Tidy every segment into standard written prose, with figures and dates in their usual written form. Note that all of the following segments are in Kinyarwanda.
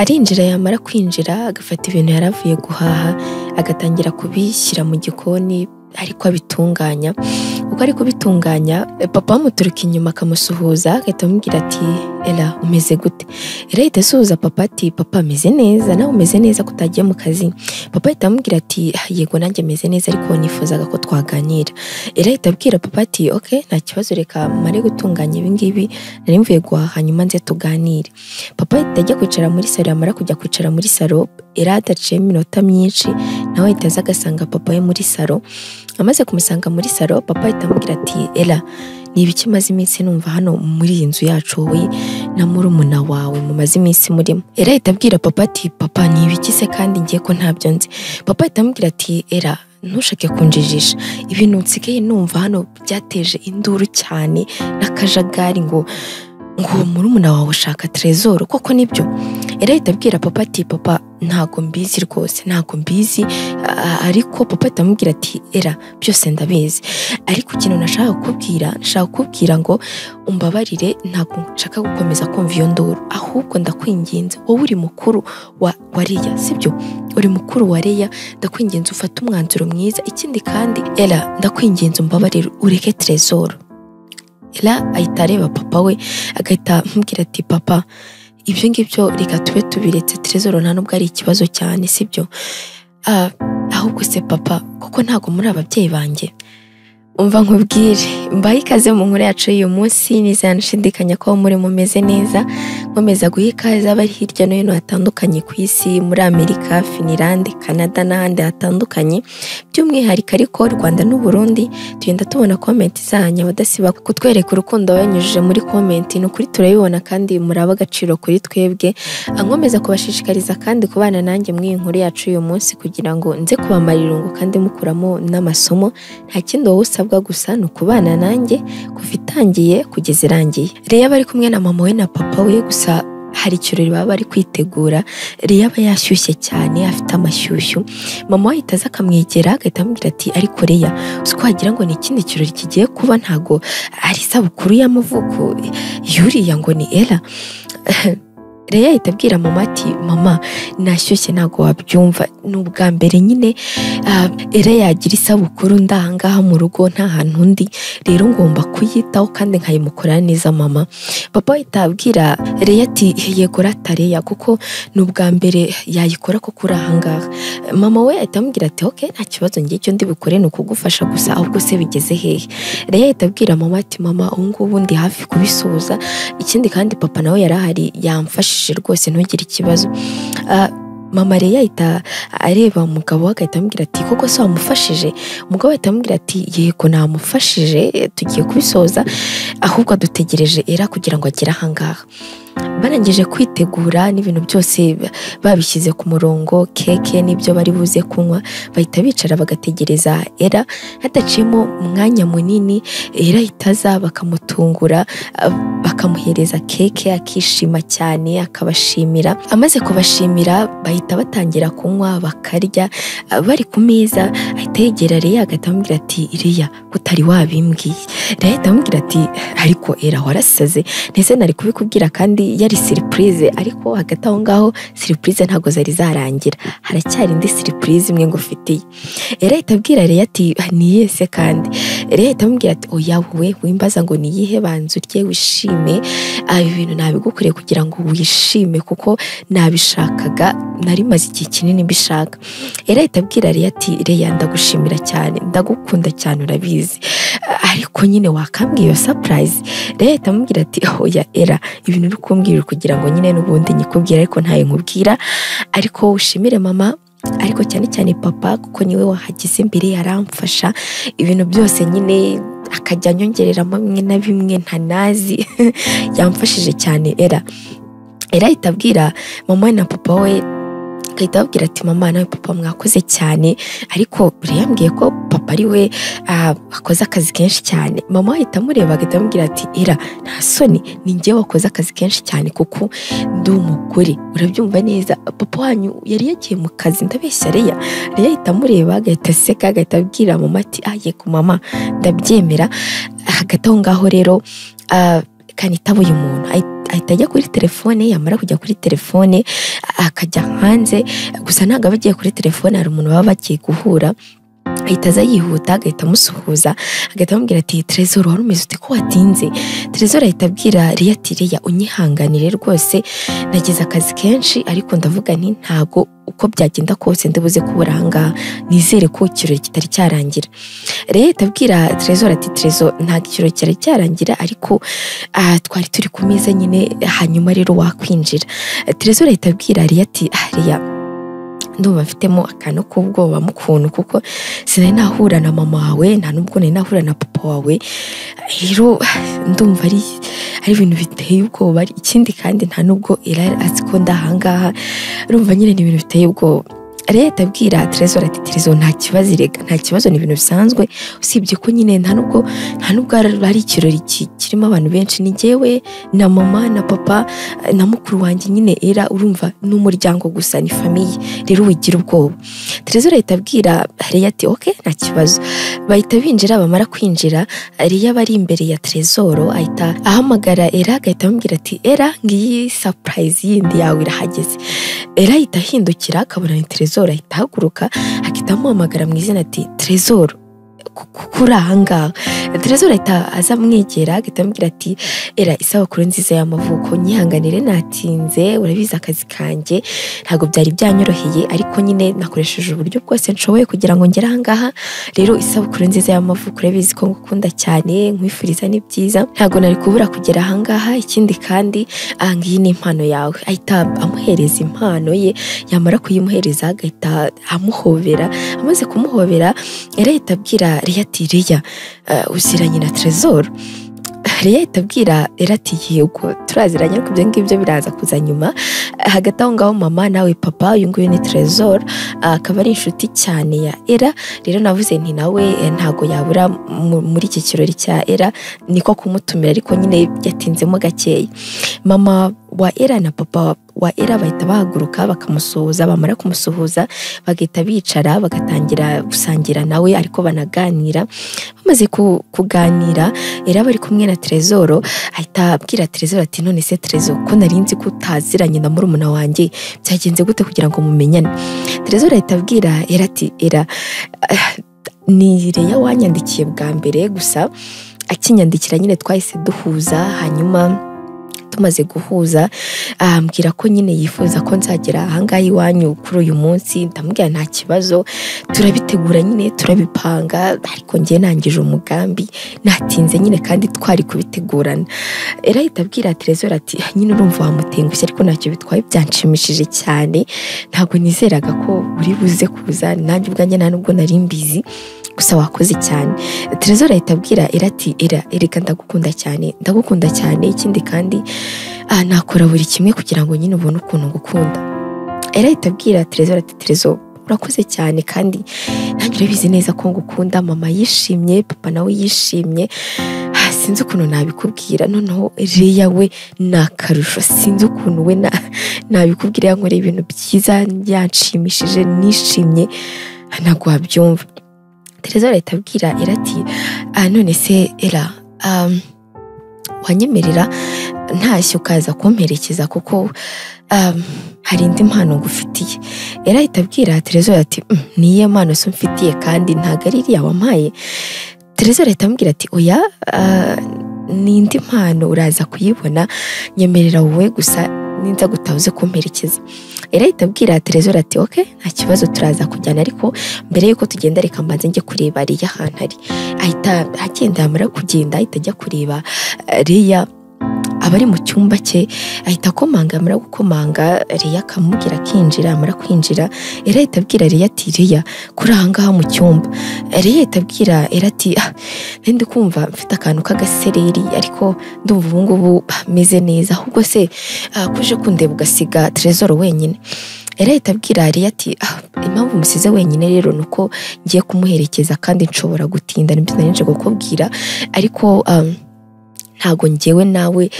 Arinjira, yamara kwinjira agafata ibintu yari avuye guhaha, agatangira kubishyira mu gikoni ariko abitunganya. Uko ari kubitunganya, papa amuturuka inyuma akamusuhuza, agahita amubwira ati: "Ella, umeze gute?" Ella ahita asuhuza papa ati: "Papa, ameze neza, nawe umeze neza ko utagiye mu kazi?" Papa ahita amubwira ati: "Yego, nanjye meze neza, ariko nifuzaga ko twaganira." Ella ahita abwira papa ati: "Ok, nta kibazo, reka mare gutunganya ibi ngibi nari mvuye guhaha, hanyuma nze tuganire." Papa ahita ajya kwicara muri salo. Yamara kujya kwicara muri salo, Ella adaciyemo iminota myinshi nawe ahita aza agasanga papa we muri salo. Amaze kumusanga muri salo, papa ahita amubwira ati: "Ella, ni ibiki maze iminsi numva hano muri iyi nzu yacu wowe na murumuna wawe mumaze iminsi murimo?" Ella ahita abwira papa ati: "Papa, ni ibiki se kandi ngiye ko ntabyo nzi?" Papa ahita amubwira ati: "Ella, ntushake kunjijisha. Ibintu nsigaye numva hano byateje induru cyane n'akajagari, ngo murumuna wawe ushaka Trezor, koko nibyo?" Ella ahita abwira papa ati: "Papa, ntago mbizi rwose, ntago mbizi." Ariko papa ahita amubwira ati: "Ella, byose ndabizi, ariko ikintu nashaka kukubwira, nashaka kukubwira ngo umbabarire, ntabwo nshaka gukomeza kumva iyo nduru. Ahubwo ndakwinginze, wowe uri mukuru wa Leya, sibyo? Uri mukuru wa Leya, ndakwinginze ufate umwanzuro mwiza. Ikindi kandi Ella, ndakwinginze umbabarire ureke Trezor." Ella ahita areba papa we, agahita amubwira ati: "Papa, ibyo ngibyo reka tube tubiretse, Trezor nta nubwo ari ikibazo cyane, sibyo? Ahubwo se papa, kuko ntabwo muri ababyeyi banjye?" Umva nkubwire, mbahe ikaze mu nkuru yacu y'uyu munsi. Nizera nshidikanya ko muri mumeze neza. Nkomeza guha ikaze abari hirya no hino hatandukanye ku isi, muri Amerika, Finland, Canada n'ahandi hatandukanye, by'umwihariko ariko Rwanda n'u Burundi. Tugenda tubona comment zanyu, abadasiba kutwereka urukundo banyujije muri comment. Ni ukuri turabibona kandi muraba agaciro kuri twebwe. Nkomeza kubashishikariza kandi kubana nanjye muri iyi nkuru yacu y'uyu munsi kugira ngo nze kubamara irungu kandi mukuramo n'amasomo. Nta kindi wowe usabwa gusa ni ukubana nanjye kuva itangiye kugeza irangiye. Leya bari kumwe na mama we na papa we, gusa hari ikirori baba bari kwitegura. Leya aba yashyushye cyane, afite amashyushyu. Mama we ahita aza akamwegera, agahita amubwira ati: "Ariko Leya, uzi ko wagira ngo ni ikindi kirori kigiye kuba, ntago ari isabukuru y'amavuko yuriya ngo ni Ella?" Leya ahita abwira mama ati: "Mama, nashyushye, ntabwo wabyumva. Ni ubwa mbere nyine Ella yagira isabukuru ndahangaha mu rugo, nta hantu undi, rero ngomba kuyitaho kandi nkayimukorera neza, mama." Papa ahita abwira Leya ati: "Yego rata Leya, kuko ni ubwa mbere yayikora koko uri ahangaha." Mama we ahita amubwira ati: "Ok, nta kibazo, ngiye icyo ndi bukore ni ukugufasha gusa. Ahubwo se bigeze hehe?" Leya ahita abwira mama ati: "Mama, ubu ngubu ndi hafi kubisoza. Ikindi kandi papa nawe yari ahari, yamfashije rwose, ntugire ikibazo." Mama Leya ahita areba umugabo we, agahita amubwira ati: "Koko se wamufashije?" Umugabo ahita amubwira ati: "Yego, namufashije, tugiye kubisoza, ahubwo dutegereje Ella kugira ngo agere ahangaha." Barangije kwitegura n'ibintu byose babishyize ku murongo, keke n'ibyo bari buze kunywa, bahita bicara bagategereza Ella. Hadaciyemo umwanya munini, Ella ahita aza bakamutungura, bakamuhereza keke, akishima cyane, akabashimira. Amaze kubashimira, bahita batangira kunywa, bakarya. Bari ku meza, ahita yegera Leya, agahita amubwira ati: "Leya, utari wabimbwiye?" Leya ahita amubwira ati: "Ariko Ella, warasaze, ndetse nari kubikubwira kandi yari surprise?" Ariko hagati aho ngaho surprise ntabwo zari zarangira, haracyari indi surprise imwe ngufitiye. Ella ahita abwira Leya ati: "Niyese kandi?" Leya ahita amubwira ati: "Oya, wowe wimbaza ngo niyihe, banza urye wishime. Ibi bintu nabigukoreye kugira ngo wishime, kuko nabishakaga, nari maze igihe kinini mbishaka." Ella ahita abwira Leya ati: "Leya, ndagushimira cyane, ndagukunda cyane, urabizi, ariko nyine wakambwiye iyo surprise?" Leya ahita amubwira ati: "Oya Ella, ibintu uri kumbwira kugira ngo nyine n'ubundi nyikubwire, ariko ntayo nkubwira. Ariko ushimire mama, ariko cyane cyane papa, kuko niwe wahageze imbere aramfasha ibintu byose nyine, akajya anyongereramo bimwe na bimwe ntanazi. Yamfashije cyane, Ella." Ella ahita abwira mama we na papa we, agahita ababwira ati: "Mama nawe papa, mwakoze cyane, ariko yambwiye ko papa ari we akoze akazi kenshi cyane." Mama ahita amureba, agahita amubwira ati: "Ella, nta soni? Ni njye wakoze akazi kenshi cyane kuko ndi umugore, urabyumva neza. Papa wanyu yari yagiye mu kazi, ndabeshya Leya?" Leya ahita amureba, agahita aseka, agahita abwira mama ati: "Ah, yego mama, ndabyemera." Hagati aho ngaho rero Reka nitabe uyu muntu. Ahita ajya kuri telefone, yamara kujya kuri telefone akajya hanze, gusa ntabwo aba agiye kuri telefone, hari umuntu baba bagiye guhura. Ahita aza yihuta, agahita amusuhuza, agahita amubwira ati Trezor wari umeze ute ko watinze? Trezor ahita abwira Leah ati Leah unyihanganire rwose, nagize akazi kenshi, ariko ndavuga nti ntago uko byagenda kose ndibuze kubura ahangaha, nizere ko ikirori kitari cyarangira. Leah ahita abwira Trezor ati Trezor ntago ikirori cyari cyarangira, ariko twari turi ku meza nyine, hanyuma rero wakwinjira. Trezor ahita abwira Leah ati Leah ndumva mfitemo akantu k'ubwoba mukuntu, kuko sinari nahura na mama wawe, nta nubwo nari nahura na papa wawe, rero ndumva ari ibintu biteye ubwoba. Ikindi kandi nta nubwo azi ko ndahangaha, urumva nyine ni ibintu biteye ubwoba. Leah ahita abwira Trezor ati Trezor nta kibazo rega, nta kibazo, ni ibintu bisanzwe, usibye ko nyine nta nubwo ari ikirori kirimo abantu benshi, ni njyewe na mama na papa na mukuru wanjye nyine Era, urumva n'umuryango gusa, ni famille, rero wigira ubwoba. Trezor ahita abwira Leah ati okay nta kibazo. Bahita binjira, bamara kwinjira Leah bari imbere ya Trezor, ahita ahamagara Era, agahita amubwira ati Era ngiyi surprise yindi yawe irahageze. Era ahita ahindukira akabona ni Trezor, ahita ahaguruka akita amuhamagara mu izina ati Trezor kuri ahangaha. Trezor ahita aza amwegera, agahita amubwira ati Era isabukuru nziza y'amavuko, nyihanganire natinze, urabizi akazi kanjye ntabwo byari byanyoroheye, ariko nyine nakoresheje uburyo bwose nshoboye kugira ngo ngere ahangaha, rero isabukuru nziza y'amavuko, urabizi ko ngukunda cyane, nkwifuriza ni byiza, ntabwo nari kubura kugera ahangaha. Ikindi kandi ngiyi ni impano yawe. Ahita amuhereza impano ye, yamara kuyimuhereza agahita amuhobera. Amaze kumuhobera Era ahita abwira Leah ati Leah uziranye na Trezor? Leah ahita abwira Era ati yego turaziranye, ariko ibyo ngibyo biraza kuza nyuma. Hagati aho ngaho mama nawe papa, uyu nguyu ni Trezor, akaba ari inshuti cyane ya Era, rero navuze nti nawe ntago yabura muri iki kirori cya Era, niko kumutumira, ariko nyine yatinzemo gakeya. Mama wa Era na papa wa Era bahita bahaguruka bakamusuhuza, bamara kumusuhuza bagahita bicara bagatangira gusangira nawe, ariko banaganira. Bamaze kuganira Era bari kumwe na Trezor, ahita abwira Trezor ati none se Trezor ko nari nzi ko utaziranye na murumuna wanjye, byagenze gute kugira ngo mumenyane? Trezor ahita abwira Era ati Era ni Leah wanyandikiye bwa mbere, gusa akinyandikira nyine twahise duhuza, hanyuma tumaze guhuza ambwira ko nyine yifuza ko nzagera ahangaha iwanyu kuri uyu munsi. Ndamubwira nta kibazo, turabitegura nyine turabipanga, ariko njye nangije umugambi natinze nyine kandi twari kubitegurana. Era ahita abwira Trezor ati nyine urumva wamutengushye, ariko ntacyo bitwaye, byanshimishije cyane, ntabwo nizeraga ko uri buze kuza, nanjye ubwanjye nta nubwo nari mbizi, gusa wakoze cyane. Trezor ahita abwira Era ati Era erega ndagukunda cyane, ndagukunda cyane, ikindi kandi nakora buri kimwe kugira ngo nyine ubone ukuntu ngukunda. Era ahita abwira Trezor ati Trezor urakoze cyane, kandi nanjye urabizi neza ko ngukunda, mama yishimye, papa nawe yishimye, sinzi ukuntu nabikubwira, noneho Leah we ni akarusho, sinzi ukuntu we nabikubwira, yankoreye ibintu byiza, yanshimishije, nishimye, ntabwo wabyumva. Trezor ahita abwira Era ati none se Era wanyemerera ntashye ukaza kumperekeza kuko hari indi mpano ngufitiye. Era ahita abwira Trezor ati niyo mpano se mfitiye kandi ntabwo ari iriya wampaye. Trezor ahita amubwira ati oya ni indi mpano uraza kuyibona, nyemerera wowe gusa ninza gutaha uze kumperekeza. Era ahita abwira Trezor ati okay nta kibazo turaza kujyana, ariko mbere yuko tugenda reka mbanze njye kureba Leah ahantu ari. Ahita agenda, yamara kugenda ahita ajya kureba Leah abari mu cyumba cye, ahita akomanga, amara gukomanga Leah akamubwira akinjira, amara kwinjira Era ahita abwira Leah ati Leah kuri ahangaha mu cyumba. Leah ahita abwira Era ati ndi kumva mfite akantu k'agasereri, ariko ndumva ubu ngubu meze neza, ahubwo se kuje kundeba ugasiga Trezor wenyine. Era ahita abwira Leah ati impamvu musize wenyine rero nuko ngiye kumuherekeza kandi nshobora gutinda, nibyo nari nje kukubwira, ariko ntago njyewe nawe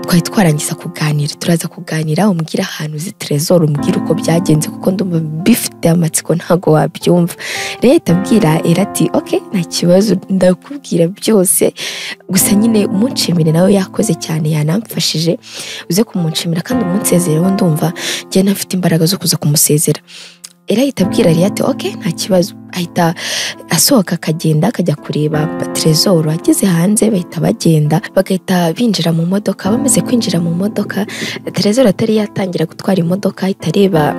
Twari twarangiza kuganira, turaza kuganira, umbwira ahantu uzi Trezor, umbwira uko byagenze kuko ndumva bifite amatsiko ntago wabyumva. Rero ahita abwira Era ati ok nta kibazo ndakubwira byose, gusa nyine umunshimire nawe yakoze cyane yanamfashije, uze kumunshimira kandi umunsezereho, ndumva njye ntafite imbaraga zo kuza kumusezera. Era ahita abwira Leah ati ok nta kibazo, ahita asohoka akagenda akajya kureba Trezor. Ageze hanze bahita bagenda bagahita binjira mu modoka. Bamaze kwinjira mu modoka, Trezor atari yatangira gutwara imodoka, ahita areba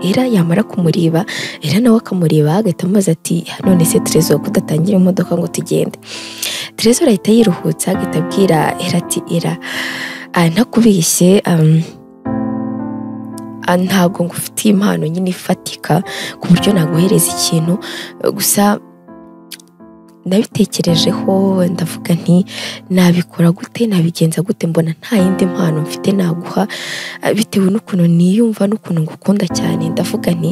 Era, yamara kumureba Era nawe akamureba, agahita amubaza ati none se Trezor kudatangira imodoka ngo tugende? Trezor ahita yiruhutsa agahita abwira Era ati Era ntakubeshye ntabwo ngufitiye impano nyine ifatika ku buryo naguhereza ikintu, gusa nabitekerejeho ndavuga nti nabikora gute, nabigenza gute, mbona nta yindi mpano mfite naguha bitewe n'ukuntu niyumva n'ukuntu ngukunda cyane, ndavuga nti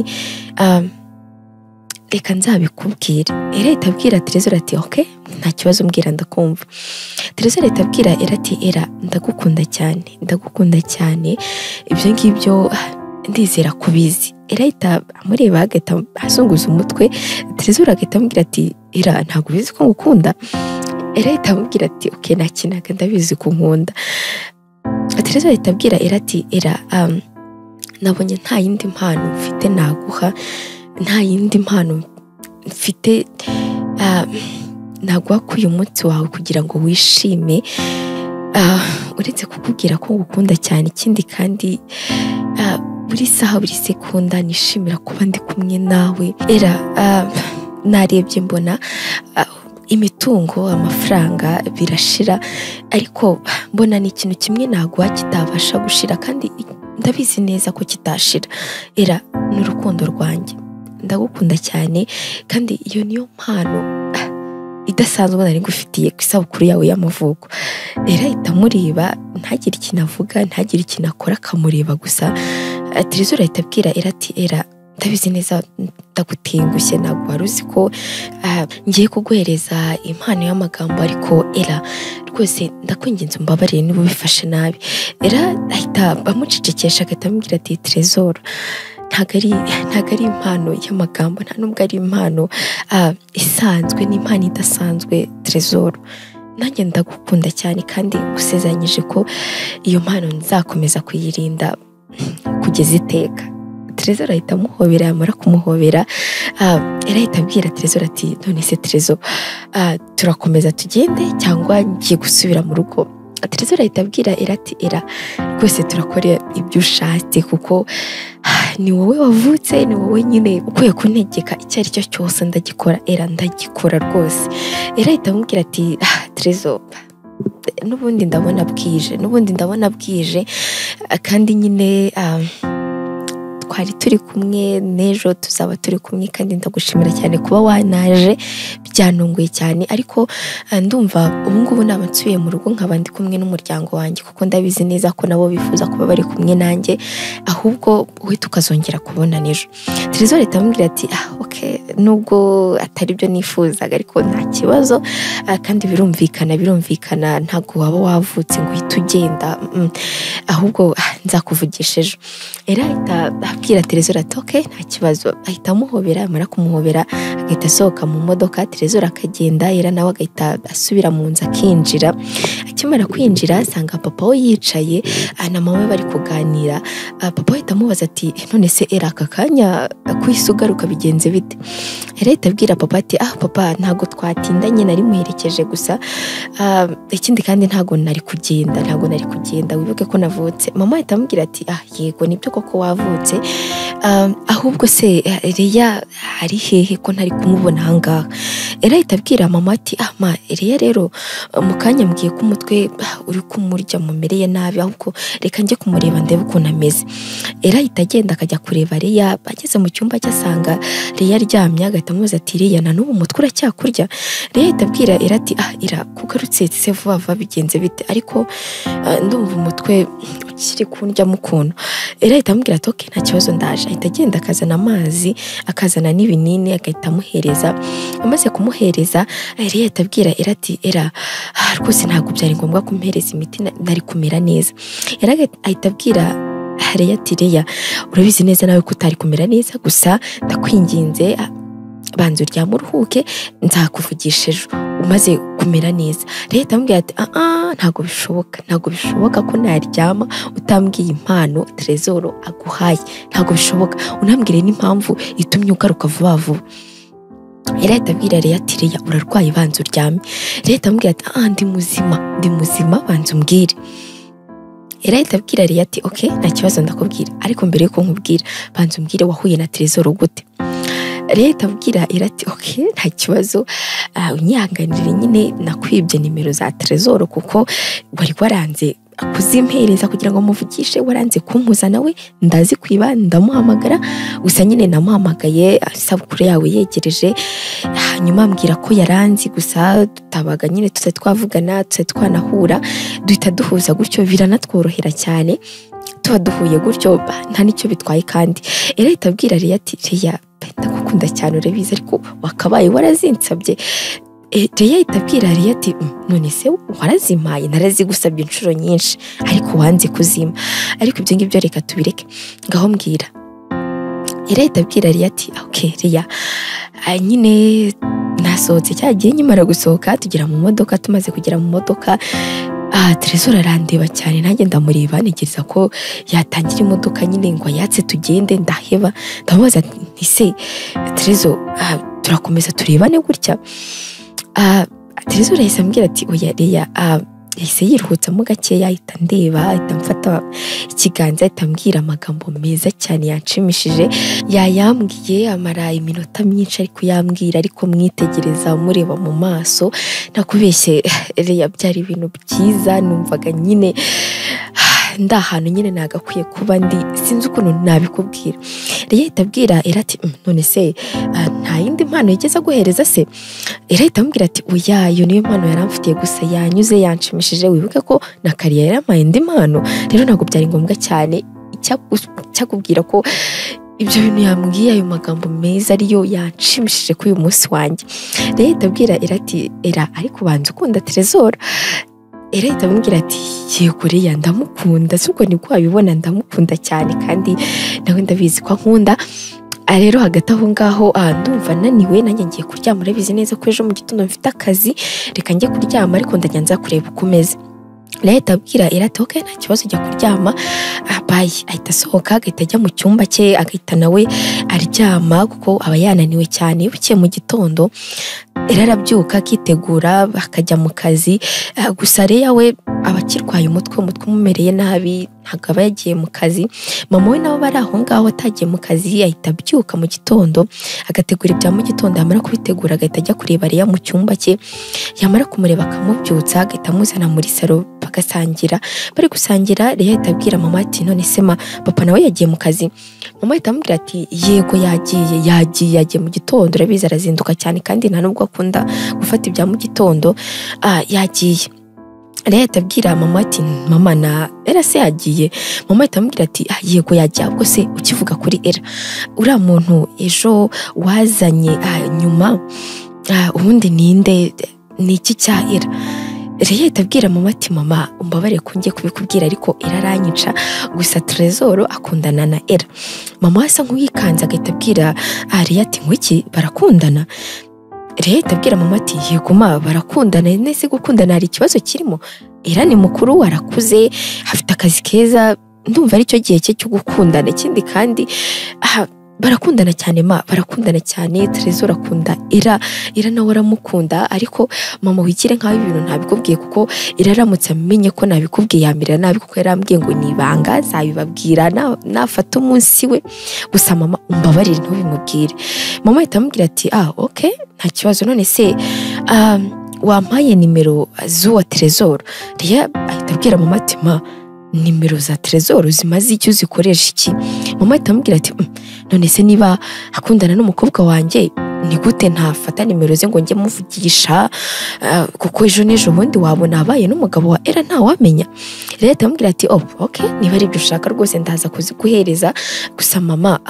reka nzabikubwire. Era ahita abwira Trezor ati ok nta kibazo mbwira ndakumva. Trezor ahita abwira Era ati Era ndagukunda cyane, ndagukunda cyane, ibyo ngibyo ndizera kubizi. Era ahita amureba agahita azunguza umutwe. Trezor agahita amubwira ati Era ntabwo ubizi ko ngukunda? Era ahita amubwira ati ok nakinaga ndabizi ko nkunda. Trezor ahita abwira Era ati Era nabonye nta yindi mpano mfite naguha, nta yindi mpano mfite naguha kuri uyu munsi wawe kugira ngo wishime, uretse kukubwira ko ngukunda cyane. Ikindi kandi buri saha buri sekunda nishimira kuba ndi kumwe nawe. Era narebye mbona imitungo amafaranga birashira, ariko mbona ni ikintu kimwe naguha kitabasha gushira kandi ndabizi neza ko kitashira. Era ni urukundo rwanjye, ndagukunda cyane kandi iyo niyo mpano idasanzwe nari ngufitiye ku isabukuru yawe y'amavuko. Era ahita amureba ntagire ikintu avuga, ntagire ikintu akora, akamureba gusa. Trezor ahita abwira Era ati Era ndabizi neza ndagutengushye, ntabwo wari uzi ko ngiye kuguhereza impano y'amagambo, ariko Era rwose ndakwinginze umbabarire niba ubifashe nabi. Era ahita amucecekesha agahita amubwira ati Trezor ntabwo ari impano y'amagambo, nta nubwo ari impano isanzwe, ni impano idasanzwe Trezor, nanjye ndagukunda cyane kandi ngusezeranyije ko iyo mpano nzakomeza kuyirinda kugeza iteka. Trezor ahita amuhobera, yamara kumuhobera Era ahita abwira Trezor ati none se Trezor turakomeza tugende cyangwa ngiye gusubira mu rugo? Trezor ahita abwira Era ati Era rwose turakora ibyo ushatse kuko ni wowe wavutse, ni wowe nyine ukwiye kuntegeka icyo ari cyo cyose ndagikora, Era ndagikora rwose. Era ahita amubwira ati Trezor n'ubundi ndabona bwije, n'ubundi ndabona bwije kandi nyine twari turi kumwe n'ejo tuzaba turi kumwe kandi ndagushimira cyane kuba wanaje, byanunguye cyane, ariko ndumva ubu ngubu naba nsubiye mu rugo nkaba ndi kumwe n'umuryango wanjye kuko ndabizi neza ko nabo bifuza kuba bari kumwe nanjye, ahubwo we tukazongera kubona n'ejo. Trezor ahita amubwira ati ok nubwo atari byo nifuzaga ariko nta kibazo, kandi birumvikana ntabwo waba wavutse ngo uhite ugenda, ahubwo nzakuvugisha ejo. Era ahita abwira Trezor ati ok nta kibazo, ahita amuhobera, amara kumuhobera agahita asohoka mu modoka, Trezor akagenda, Era nawe agahita asubira mu nzu akinjira. Akimara kwinjira asanga papa we yicaye na mama we bari kuganira. Papa we ahita amubaza ati none se Era aka kanya kuhise ugaruka bigenze bite? Era ahita abwira papa ati papa ntabwo twatindanye nari muherekeje gusa, ikindi kandi ntabwo nari kugenda, wibuke ko navutse. Mama ahita amubwira ati yego nibyo koko wavutse, ahubwo se Leah ari hehe ko ntari kumubona ahangaha? Era ahita abwira mama ati ma Leah rero mu kanya mbwiye ko umutwe uri kumurya mumereye nabi, ahubwo reka njye kumureba ndebe ukuntu ameze. Era ahita agenda akajya kureba Leah, ageze mu cyumba cye asanga Leah aryamye, agahita amubaza ati Leah na n'ubu umutwe uracyakurya? Leah ahita abwira Era ati Era kugarutse se vuba vuba bigenze bite? Ariko ndumva umutwe kiri kundyamo ukuntu. Era ahita amubwira ati okay nta kibazo ndaje. Ahita agenda akazana amazi, akazana n'ibinini, agahita amuhereza. Amaze kumuhereza Leya ahita abwira Era ati Era rwose ntabwo byari ngombwa kumpereza imiti, nari kumera neza. Era ahita abwira Leya ati Leya urabizi neza nawe ko utari kumera neza, gusa ndakwinginze banza uryame uruhuke, nzakuvugisha ejo umaze kumera neza. Leya amubwira ati ntabwo bishoboka, ntabwo bishoboka ko naryama utambwiye impano Trezor aguhaye, ntabwo bishoboka, unambwire n'impamvu itumye ugaruka vuba vuba. Era ahita abwira Leya ati Leya urarwaye banza uryame. Leya amubwira ati ndi muzima, ndi muzima, banza umbwire. Era ahita abwira Leya ati okay nta kibazo ndakubwira, ariko mbere yuko nkubwira banza umbwire wahuye na Trezor gute. Leya ahita abwira Era ati okay nta kibazo, unyihanganire nyine nakwibye nimero za Trezor kuko wari waranze kuzimpereza kugira ngo muvugishe, waranze kumpuza nawe, ndazikwiba ndamuhamagara, gusa nyine namuhamagaye isabukuru yawe yegereje, hanyuma ambwira ko yaranzi, gusa tutabaga nyine tutari twavugana, tutari twanahura, duhita duhuza gutyo biranatworohera cyane, tuba duhuye gutyo nta nicyo bitwaye. Kandi Era ahita abwira Leya ati Leya ndagukunda cyane urabizi, ariko wakabaye warazinsabye. Leya ahita abwira Leya ati none se warazimpaye, narazigusabye inshuro nyinshi ariko wanze kuzima, ariko ibyo ngibyo reka tubireke, ngaho mbwira. Era ahita abwira Leya ati okay Leya, nyine nasohotse cya gihe, nkimara gusohoka tugera mu modoka, tumaze kugera mu modoka Trezor arandeba cyane, nanjye ndamureba ntegereza ko yatangira imodoka nyine ngo ayatse tugende, ndaheba. Ndamubaza nti se Trezor turakomeza turebane gutya? Trezor yahise ambwira ati oya Leya, yahise yiruhutsamo gakeya, ahita ndeba, ahita amfata ikiganza, ahita ambwira amagambo meza cyane yanshimishije. Yayambwiye amara iminota myinshi ariko yambwira, ariko mwitegereza mureba mu maso, nakubeshye Leya byari ibintu byiza, numvaga nyine ndi ahantu nyine nagakwiye kuba ndi, sinzi ukuntu nabikubwira. Leya ahita abwira Era ati none se nta yindi mpano yigeze aguhereza se? Era ahita amubwira ati oya iyo niyo mpano yaramfitiye gusa yanyuze yanshimishije, wibuke ko na Kariya yarampaye indi mpano, rero ntabwo byari ngombwa cyane icyakubwira ko ibyo bintu yambwiye, ayo magambo meza ariyo yanshimishije kuri uyu munsi wanjye. Leya ahita abwira Era ati Era ariko ubanza ukunda Trezor? Era ahita amubwira ati yego Leya ndamukunda, si ubwo nibwo wabibona, ndamukunda cyane kandi nawe ndabizi ko ankunda. Rero hagati aho ngaho ndumva naniwe, nanjye ngiye kuryama, urabizi neza ko ejo mu gitondo mfite akazi, reka njye kuryama ariko ndajya nza kureba uko umeze. Leya ahita abwira Era ati okay nta kibazo ujya kuryama, bye. Ahita asohoka agahita ajya mu cyumba cye, agahita nawe aryama kuko aba yananiwe cyane. Bukeye mu gitondo Era arabyuka akitegura akajya mu kazi, gusa Leya we aba akirwaye umutwe, umutwe umumereye nabi, ntabwo aba yagiye mu kazi. Mama we nawe bari aho ngaho atagiye mu kazi, ahita abyuka mu gitondo agategura ibya mu gitondo, yamara kubitegura agahita ajya kureba Leya mu cyumba cye, yamara kumureba akamubyutsa, agahita amuzana muri salo bagasangira. Bari gusangira Leya ahita abwira mama ati none se ma papa nawe yagiye mu kazi? Mama ahita amubwira ati yego yagiye, yagiye mu gitondo, urabizi arazinduka cyane kandi nta nubwo akunda gufata ibya mu gitondo, yagiye. Leya ahita abwira mama ati mama na Era se yagiye? Mama ahita amubwira ati yego yagiye, ahubwo se ukivuga kuri Era, uriya muntu ejo wazanye nyuma ubundi ninde, ni iki cya Era? Leya ahita abwira mama ati mama umbabarire ko ngiye kubikubwira ariko Era aranyica, gusa Trezor akundana na Era. Mama asa nk'uwikanze agahita abwira Leya ati ngwiki barakundana? Leya ahita abwira mama ati yego ma barakundana, nese gukundana hari ikibazo kirimo? Era ni mukuru arakuze, afite akazi keza, ndumva aricyo gihe cye cyo gukundana, ikindi kandi barakundana cyane ma, barakundana cyane, Trezor akunda Era, Era nawe aramukunda, ariko mama wigire nkaho ibintu ntabikubwiye kuko Era aramutse amenye ko nabikubwiye yamirira nabi, kuko yarambwiye ngo ni ibanga nzabibabwira nafata umunsi we, gusa mama umbabarire ntubimubwire. Mama ahita amubwira ati okay nta kibazo, none se wampaye nimero z'uwa Trezor? Leya ahita abwira mama ati ma nimero za Trezor zimaze icyo uzikoresha iki? Mama ahita amubwira ati none se niba akundana n'umukobwa wanjye Ni gute ntafata nimero ze ngo njye muvugisha, kuko ejo n'ejo bundi wabona abaye n'umugabo wa Era ntawamenya. Rero ahita amubwira ati oh okay, niba ari ibyo ushaka rwose ndaza kuziguhereza, gusa mama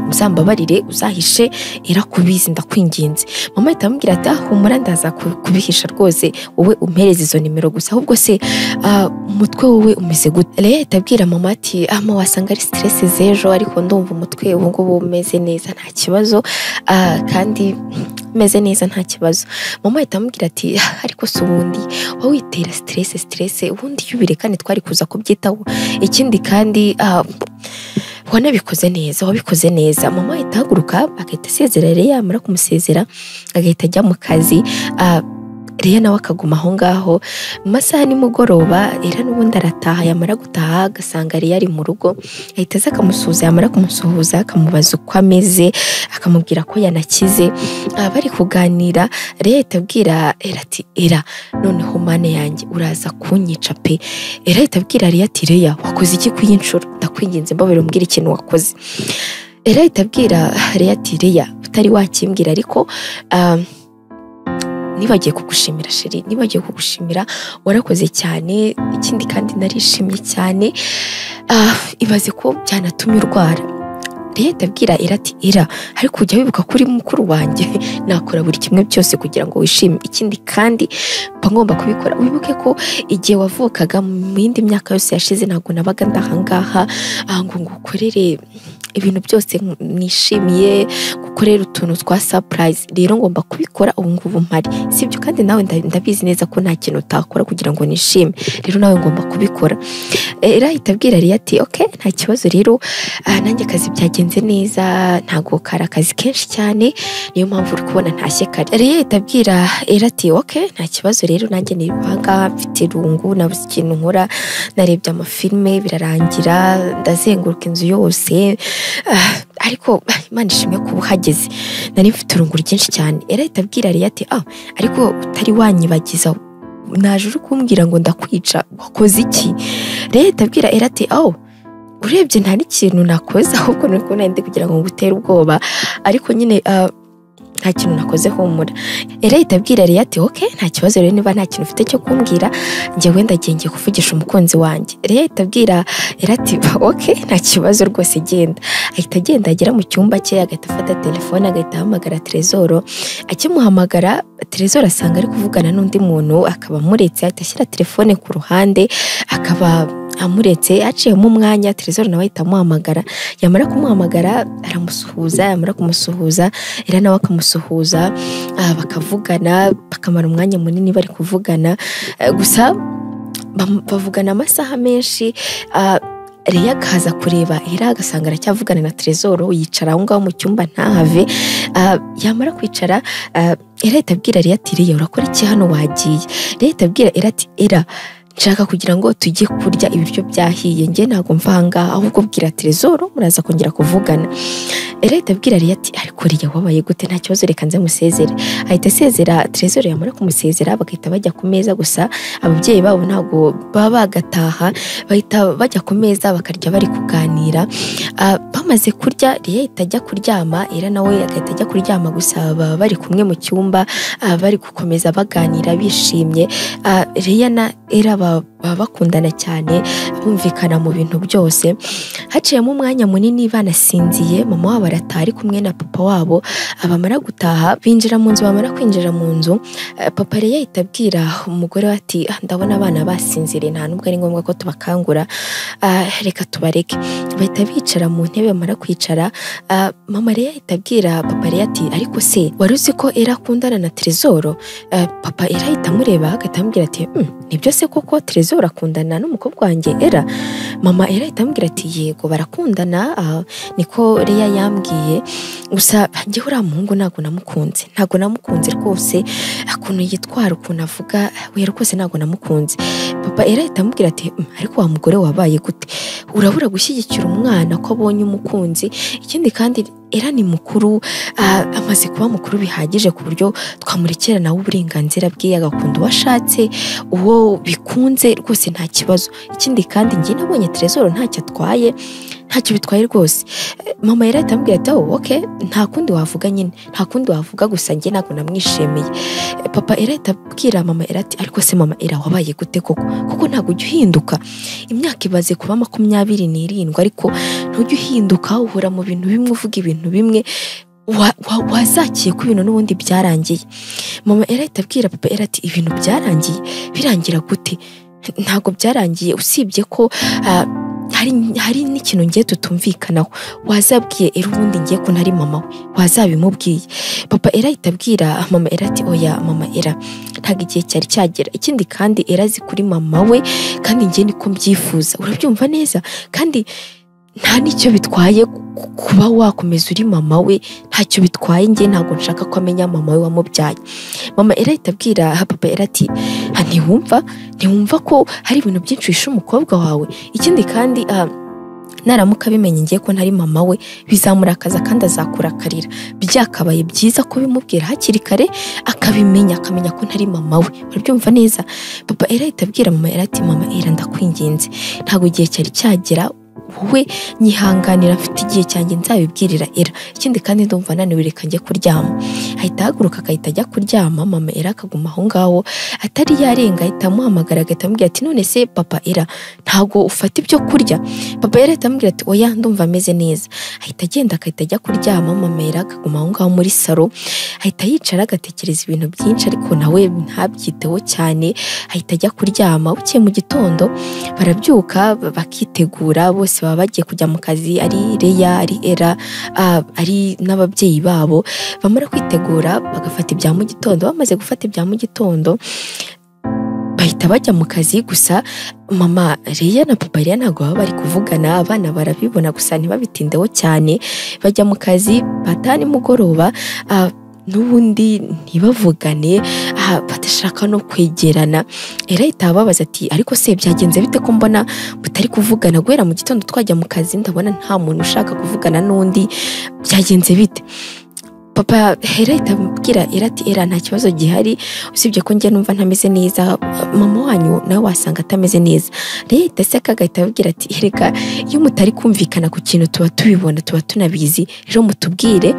uzambabarire uzahishe Era kubizi ndakwinginze. Mama ahita amubwira ati humura ndaza kubihisha rwose, wowe umpereze izo nimero gusa, ahubwo se umutwe wowe umeze gute? Rero ahita abwira mama ati ama wasanga ari stress z'ejo, ariko ndumva umutwe ubu ngubu umeze neza nta kibazo, kandi meze neza nta kibazo. Mama ahita amubwira ati ariko se ubundi wowe witera stress ubundi iyo ubirekane twari kuza kubyitaho, ikindi kandi wanabikoze neza, wabikoze neza. Mama ahita ahaguruka agahita asezera Leya, yamara kumusezera agahita ajya mu kazi, Leya nawe akaguma aho ngaho. Mu masaha nimugoroba Era n'ubundi arataha, yamara gutaha agasanga Leya ari mu rugo, ahita aza akamusuhuza, yamara kumusuhuza akamubaza uko ameze, akamubwira ko yanakize. Bari kuganira Leya ahita abwira Era ati Era noneho mane yanjye uraza kunyica pe. Era ahita abwira Leya ati Leya wakoze iki ku y'inshuro, ndakwinginze mbabarira umbwire ikintu wakoze. Era ahita abwira Leya ati Leya utari wakimbwira, ariko nibagiye kugushimira sheri, nibagiye kugushimira warakoze cyane, ikindi kandi narishimye cyane, ibaze ko byanatumye urwara. Leya ahita abwira Era ati Era ariko ujya wibuka ko uri mukuru wanjye, nakora buri kimwe byose kugira ngo wishime, ikindi kandi mba ngomba kubikora, wibuke ko igihe wavukaga mu yindi myaka yose yashize ntabwo nabaga ndahangaha ngo ngukorere ibintu byose nishimiye, gukorera utuntu twa surprise, rero ngomba kubikora ubu ngubu mpari, sibyo? Kandi nawe ndabizi neza ko nta kintu utakora kugira ngo nishime, rero nawe ngomba kubikora. Era ahita abwira Leya ati okay nta kibazo rero, nanjye akazi byagenze neza, ntago kari akazi kenshi cyane, niyo mpamvu uri kubona ntashye kare. Leya ahita abwira Era ati okay nta kibazo rero, nanjye ni ahangaha mfite irungu, nabuze ikintu nkora, narebye amafilme birarangira, ndazenguruka inzu yose, ariko Imana ishimwe kuba uhageze, nari mfite urungu rwinshi cyane. Era ahita abwira Leya ati ariko utari wanyibagiza, naje uri kumbwira ngo ndakwica, wakoze iki? Leya ahita abwira Era ati urebye nta n'ikintu nakoze, ahubwo nuko nari ndi kugira ngo ngutere ubwoba, ariko nyine nta kintu nakoze humura. Era ahita abwira Leya ati okay nta kibazo rero, niba nta kintu ufite cyo kumbwira njyewe ndagiye ngiye kuvugisha umukunzi wanjye. Leya ahita abwira Era ati okay nta kibazo rwose genda. Ahita agenda agera mu cyumba cye, agahita afata telefone agahita ahamagara Trezoro. Akimuhamagara Trezoro asanga ari kuvugana n'undi muntu, akaba amuretse, ahita ashyira telefone ku ruhande akaba amuretse. Aciyemo umwanya Trezoro nawe ahita amuhamagara, yamara kumuhamagara aramusuhuza, yamara kumusuhuza Era nawe akamusuhuza, bakavugana, bakamara umwanya munini bari kuvugana, gusa bavugana amasaha menshi. Leya akaza kureba Era agasanga aracyavugana na Trezoro, yicara aho ngaho mu cyumba ntahave. Yamara kwicara Era ahita abwira Leya ati Leya urakora iki hano wagiye? Leya ahita abwira Era ati Era nshaka kugira ngo tujye kurya ibiryo byahiye, njye ntabwo mva ahangaha, ahubwo bwira Trezoro muraza kongera kuvugana. Era ahita abwira Leya ati ariko Leya wabaye gute, nta kibazo reka nze musezere. Ahita asezera Trezoro, yamara kumusezera bagahita bajya ku meza, gusa ababyeyi babo ntabwo baba bagataha, bahita bajya ku meza bakarya bari kuganira. Bamaze kurya Leya ahita ajya kuryama, Era nawe agahita ajya kuryama, gusa baba bari kumwe mu cyumba, bari gukomeza baganira bishimye. Leya na Era baba bakundana cyane, bumvikana mu bintu byose. Haciyemo umwanya munini banasinziye, mama wabo arataha ari kumwe na papa wabo. Abamara gutaha binjira mu nzu, bamara kwinjira mu nzu papa Leya ahita abwira umugore we ati ndabona abana basinziriye, nta nubwo ari ngombwa ko tubakangura, reka tubareke. Bahita bicara mu ntebe, bamara kwicara mama Leya ahita abwira papa Leya ati ariko se wari uzi ko Era akundana na Trezoro? Papa Era ahita amureba agahita amubwira ati nibyo se koko Trezoro akundana n'umukobwa wanjye Era? Mama Era ahita amubwira ati yego barakundana, niko Leya yambwiye, gusa njyewe uriya muhungu ntabwo namukunze, ntabwo namukunze rwose, ukuntu yitwara ukuntu avuga we rwose ntabwo namukunze. Papa Era ahita amubwira ati ariko wa mugore wabaye gute, urabura gushyigikira umwana ko abonye umukunzi, ikindi kandi Era ni mukuru, amaze kuba mukuru bihagije ku buryo twamurekera nawe uburenganzira bwe, agakunda uwo ashatse, uwo bikunze rwose nta kibazo. Ikindi kandi njye nabonye Trezoro ntacyo atwaye, ntacyo bitwaye rwose. Mama Era ahita amubwira ati oh okay, nta kundi wavuga nyine, nta kundi wavuga, gusa njye ntabwo namwishimiye. Papa Era ahita abwira mama Era ati ariko se mama Era wabaye gute koko, kuko ntabwo ujya uhinduka, imyaka ibaze kuba 27 ariko ntujya uhinduka, uhora mu bintu bimwe, uvuga ibintu bimwe, wazakiye ko ibintu n'ubundi byarangiye. Mama Era ahita abwira papa Era ati ibintu byarangiye, birangira gute? Ntabwo byarangiye, usibye ko hari n'ikintu ngiye tutumvikanaho, wazabwiye Era ubundi ngiye ko ntari mama we, wazabimubwiye. Papa Era ahita abwira mama Era ati oya mama Era, ntabwo igihe cyari cyagera, ikindi kandi Era azi kuri mama we, kandi ngiye niko mbyifuza, urabyumva neza, kandi nta n'icyo bitwaye kuba wakomeza uri mama we, ntacyo bitwaye, njye ntabwo nshaka ko amenya mama we wamubyaye. Mama Era ahita abwira papa Era ati ntiwumva ko hari ibintu byinshi wishe umukobwa wawe, ikindi kandi naramuka abimenye ngiye ko ntari mama we bizamurakaza kandi azakurakarira, byakabaye byiza ko bimubwira hakiri kare akabimenya, akamenya ko ntari mama we, urabyumva neza. Papa Era ahita abwira mama Era ati mama Era ndakwinginze, ntabwo igihe cyari cyagera, wowe nyihanganira, mfite igihe cyanjye nzabibwirira Era, ikindi kandi ndumva naniwe, reka njye kuryama. Ahita ahaguruka agahita ajya kuryama, mama Era akaguma aho ngaho atari yarenga, ahita amuhamagara agahita amubwira ati none se papa Era ntago ufata ibyo kurya? Papa Era ahita amubwira ati oya ndumva ameze neza. Ahita agenda agahita ajya kuryama, mama Era akaguma aho ngaho muri salo, ahita yicara agatekereza ibintu byinshi ariko nawe ntabyiteho cyane, ahita ajya kuryama. Bukeye mu gitondo barabyuka bakitegura, bose baba bagiye kujya mu kazi, ari Leya, ari Era, ari n'ababyeyi babo. Bamara kwitegura bagafata ibya mu gitondo, bamaze gufata ibya mu gitondo bahita bajya mu kazi. Gusa mama Leya na papa Leya ntabwo baba bari kuvugana, abana barabibona gusa ntibabitindeho cyane. Bajya mu kazi bataha nimugoroba, n'ubundi ntibavugane, badashaka no kwegerana. Era ahita ababaza ati ariko se byagenze bite ko mbona mutari kuvugana guhera mu gitondo twajya mu kazi, ndabona nta muntu ushaka kuvugana n'undi, byagenze bite? Papa Era ahita abwira Era ati Era nta kibazo gihari, usibye ko njye numva ntameze neza, mama wanyu nawe wasanga atameze neza. Rero ahita aseka agahita ababwira ati reka iyo mutari kumvikana ku kintu tuba tubibona, tuba tunabizi, rero mutubwire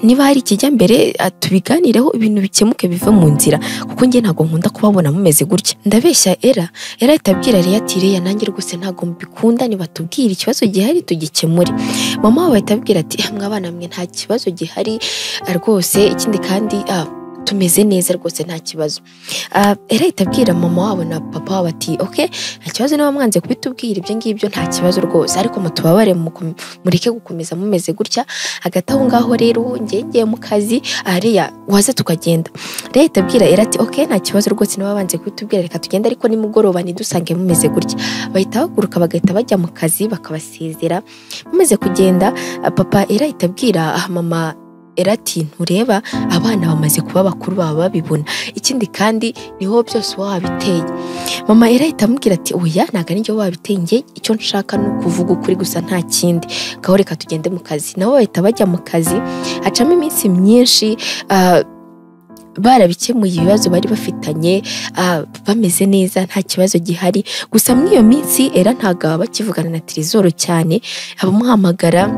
niba hari ikijya mbere tubiganireho, ibintu bikemuke bive mu nzira, kuko njye ntabwo nkunda kubabona mumeze gutya. Ndabeshya Era? Era ahita abwira Leya ati Leya nanjye rwose ntabwo mbikunda, nibatubwire ikibazo gihari tugikemure. Mama wabo ahita abwira ati mwabana mwe nta kibazo gihari rwose, ikindi kandi tumeze neza rwose nta kibazo. Era ahita abwira mama wabo na papa wabo ati okay nta kibazo, niba mwanze kubitubwira ibyo ngibyo nta kibazo rwose, ariko mutubabare mureke gukomeza mumeze gutya. Hagati aho ngaho rero njye ngiye mu kazi, Leya waze tukagenda. Leya ahita abwira Era ati okay nta kibazo rwose, niba banze kubitubwira reka tugende, ariko nimugoroba ntidusange mumeze gutya. Bahita bahaguruka bagahita bajya mu kazi bakabasezera. Bamaze kugenda papa Era ahita abwira mama Era ati ntureba abana bamaze kuba bakuru baba babibona, ikindi kandi niho byose wabiteye. Mama Era ahita amubwira ati oya ntabwo ari njye wabiteye, njye icyo nshaka ni ukuvuga ukuri gusa nta kindi, ngaho reka tugende mu kazi. Nabo bahita bajya mu kazi, hacamo iminsi myinshi barabikemuye ibibazo bari bafitanye, bameze neza nta kibazo gihari. Gusa muri iyo minsi Era ntabwo aba bakivugana na Trezor cyane, abamuhamagara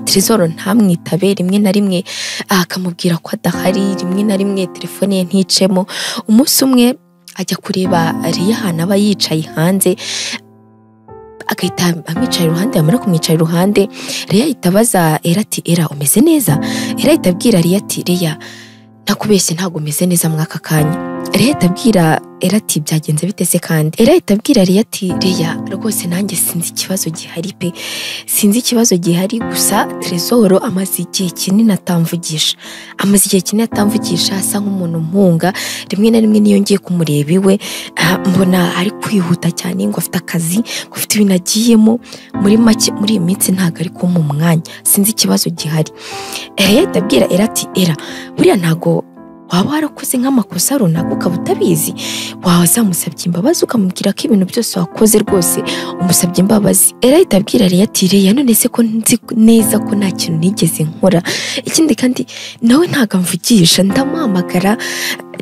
Trezor ntamwitabe, rimwe na rimwe akamubwira ko adahari, rimwe na rimwe telefone ye nticemo. Umunsi umwe ajya kureba Leya ahantu aba yicaye hanze, agahita amwicara iruhande, yamara kumwicara iruhande Leya ahita abaza Era ati Era umeze neza? Era ahita abwira Leya ati Leya nakubeshye ntabwo umeze neza mwaka kanya. Leya ahita abwira Era ati byagenze bite se kandi? Era ahita abwira Leya ati Leya rwose nanjye sinzi ikibazo gihari pe, sinzi ikibazo gihari, gusa Trezor amaze igihe kinini atamvugisha, amaze igihe kinini atamvugisha, asa nk'umuntu mpunga, rimwe na rimwe niyo ngiye kumureba iwe mbona ari kwihuta cyane, ngo afite akazi, ngo afite ibintu agiyemo, muri make muri iyi minsi ntabwo ari kumpa umwanya, sinzi ikibazo gihari. Leya ahita abwira Era ati Era buriya ntago waba warakoze nk'amakosa runaka ukaba utabizi, wazamusabye imbabazi ukamubwira ko ibintu byose wakoze rwose umusabye imbabazi. Era ahita abwira Leya ati Leya none se ko nzi neza ko nta kintu nigeze nkora, ikindi kandi nawe ntabwo amvugisha, ndamuhamagara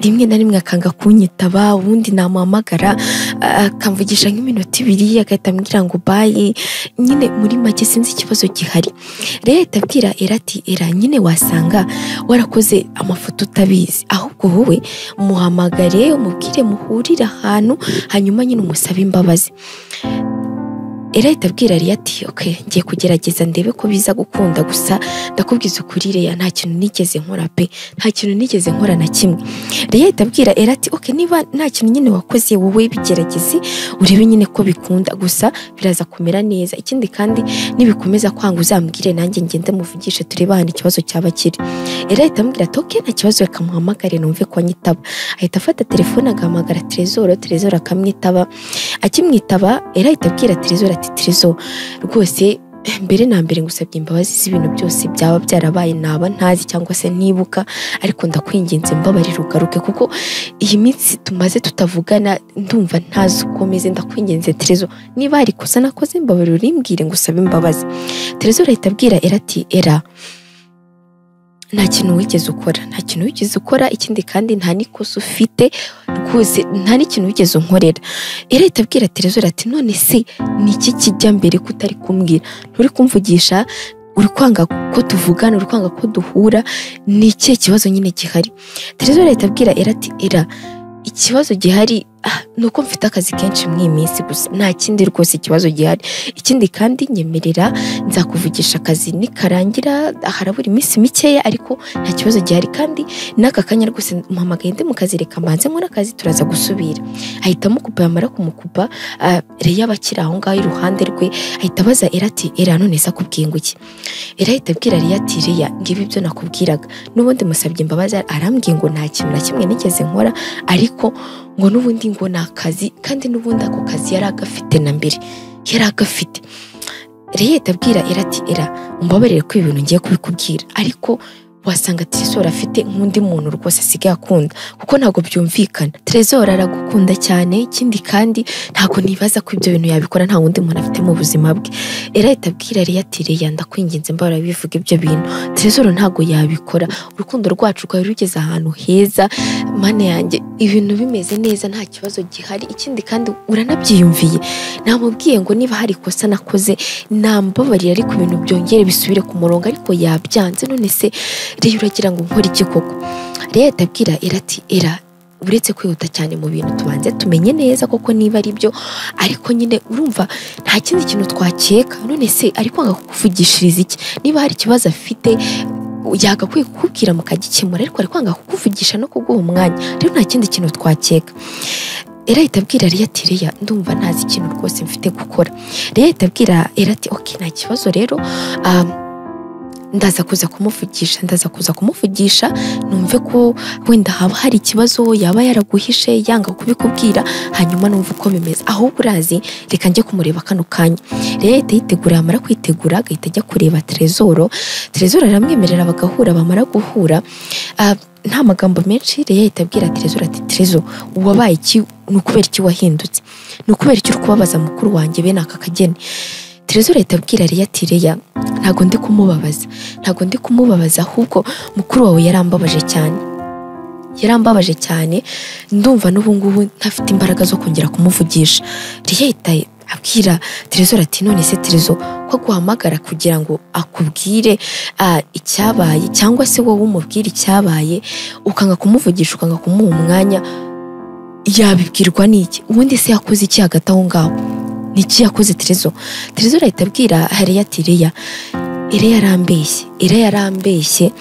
rimwe na rimwe akanga kunyitaba, ubundi namuhamagara akamvugisha nk'iminota 2 agahita ambwira ngo bye. Nyine muri make sinzi ikibazo gihari. Rero ahita abwira Era ati Era nyine wasanga warakoze amafoto utabizi, ahubwo wowe muhamagare umubwire muhurire ahantu hanyuma nyine umusabe imbabazi. Era ahita abwira Leah ati okay, ngiye kugerageza ndebe ko biza gukunda, gusa ndakubwiza ukuri Leah nta kintu nigeze nkora pe, nta kintu nigeze nkora na kimwe. Leah ahita abwira Era ati okay, niba nta kintu nyine wakoze wowe bigerageze urebe nyine ko bikunda, gusa biraza kumera neza. Ikindi kandi nibikomeza kwanga uzambwire nanjye ngende muvugishe turebe ahantu ikibazo cyaba kiri. Era ahita amubwira ati okay, nta kibazo, reka muhamagare numve ko anyitaba. Ahita afata telefone agahamagara Trezor, Trezor akamwitaba. Akimwitaba Era ahita abwira Trezor ati Trezor rwose mbere na mbere ngusabye imbabazi z'ibintu byose byaba byarabaye naba ntazi cyangwa se ntibuka, ariko ndakwinginze mbabarira ugaruke kuko iyi minsi tumaze tutavugana ndumva ntazi uko meze, ndakwinginze Trezor niba hari ikosa nakoze mbabarira urimbwire ngusabe imbabazi. Trezor ahita abwira Era ati Era nta kintu wigeze ukora, nta kintu wigeze ukora, ikindi kandi nta n'ikosa ufite rwose, nta n'ikintu wigeze unkorera. Era ahita abwira Trezor ati none se ni iki kijya mbere ko utari kumbwira, nturi kumvugisha, uri kwanga ko tuvugana, uri kwanga ko duhura, ni ikihe kibazo nyine gihari? Trezor ahita abwira Era ati Era ikibazo gihari ni uko mfite akazi kenshi muri iyi minsi gusa, nta kindi rwose ikibazo gihari. Ikindi kandi nyemerera nzakuvugisha akazi nikarangira, harabura iminsi mikeya ariko nta kibazo gihari, kandi n'aka kanya rwose mpamagaye ndi mu kazi, reka mbanze nkore akazi turaza gusubira. Ahita amukupa, yamara kumukupa Leah abakiri aho ngaho iruhande rwe ahita abaza Era ati Era none se akubwiye ngo iki? Era ahita abwira Leah ati Leah ngibi ibyo nakubwiraga, n'ubundi musabye imbabazi arambwiye ngo nta kintu na kimwe nigeze nkora, ariko ngo n'ubundi ngo ni akazi, kandi n'ubundi ako kazi yari agafite na mbere yari agafite. Leah ahita abwira Era ati Era umbabarire ko ibintu ngiye kubikubwira, ariko wasanga Trezor afite nk'undi muntu rwose asigaye akunda, kuko ntabwo byumvikana. Trezor aragukunda cyane, ikindi kandi ntabwo nibaza ko ibyo bintu yabikora nta wundi muntu afite mu buzima bwe. Era ahita abwira Leah ati Leah ndakwinginze mbabarira bivuga ibyo bintu, Trezor ntabwo yabikora, urukundo rwacu rwari rugeze ahantu heza, mana yanjye ibintu bimeze neza nta kibazo gihari. Ikindi kandi uranabyiyumviye, namubwiye ngo niba hari ikosa nakoze nambabarira, ariko ibintu byongere bisubire ku murongo, ariko yabyanze. None se Leah uragira ngo nkore iki koko? Leah ahita abwira Era ati Era uretse kwihuta cyane mu bintu tubanze tumenye neza koko niba ari byo, ariko nyine urumva nta kindi kintu twakeka. None se ari kwanga kukuvugishiriza iki? Niba hari ikibazo afite yagakwiye kukubwira mukagikemura, ariko ari kwanga kukuvugisha no kuguha umwanya, rero nta kindi kintu twakeka. Era ahita abwira Leah ati Leah ndumva ntazi ikintu rwose mfite gukora. Leah ahita abwira Era ati okay nta kibazo rero, ndaza kuza kumuvugisha, ndaza kuza kumuvugisha numve ko wenda haba hari ikibazo yaba yaraguhishe yanga kubikubwira, hanyuma numve uko bimeze, ahubwo urazi reka njye kumureba kano kanya. Leah ahita yitegura, yamara kwitegura agahita ajya kureba Trezor. Trezor aramwemerera bagahura, bamara guhura nta magambo menshi Leah ahita abwira Trezor ati Trezor wabaye iki? Ni ukubera iki wahindutse? Ni ukubera iki uri kubabaza mukuru wanjye bene aka kageni? Trezor ahita abwira Leah ati Leah ntabwo ndi kumubabaza, ntabwo ndi kumubabaza, ahubwo mukuru wawe yarambabaje cyane, yarambabaje cyane, ndumva n'ubu ngubu ntafite imbaraga zo kongera kumuvugisha. Leah ahita abwira Trezor ati none se Trezor ko aguhamagara kugira ngo akubwire icyabaye, cyangwa se wowe umubwire icyabaye, ukanga kumuvugisha, ukanga kumuha umwanya, yabibwirwa n'iki? Ubundi se yakoze iki hagati aho ngaho? Niki yakoze Trezor? Trezor ahita abwira Leah ati Leah, Era yarambeshye, Era yarambeshye,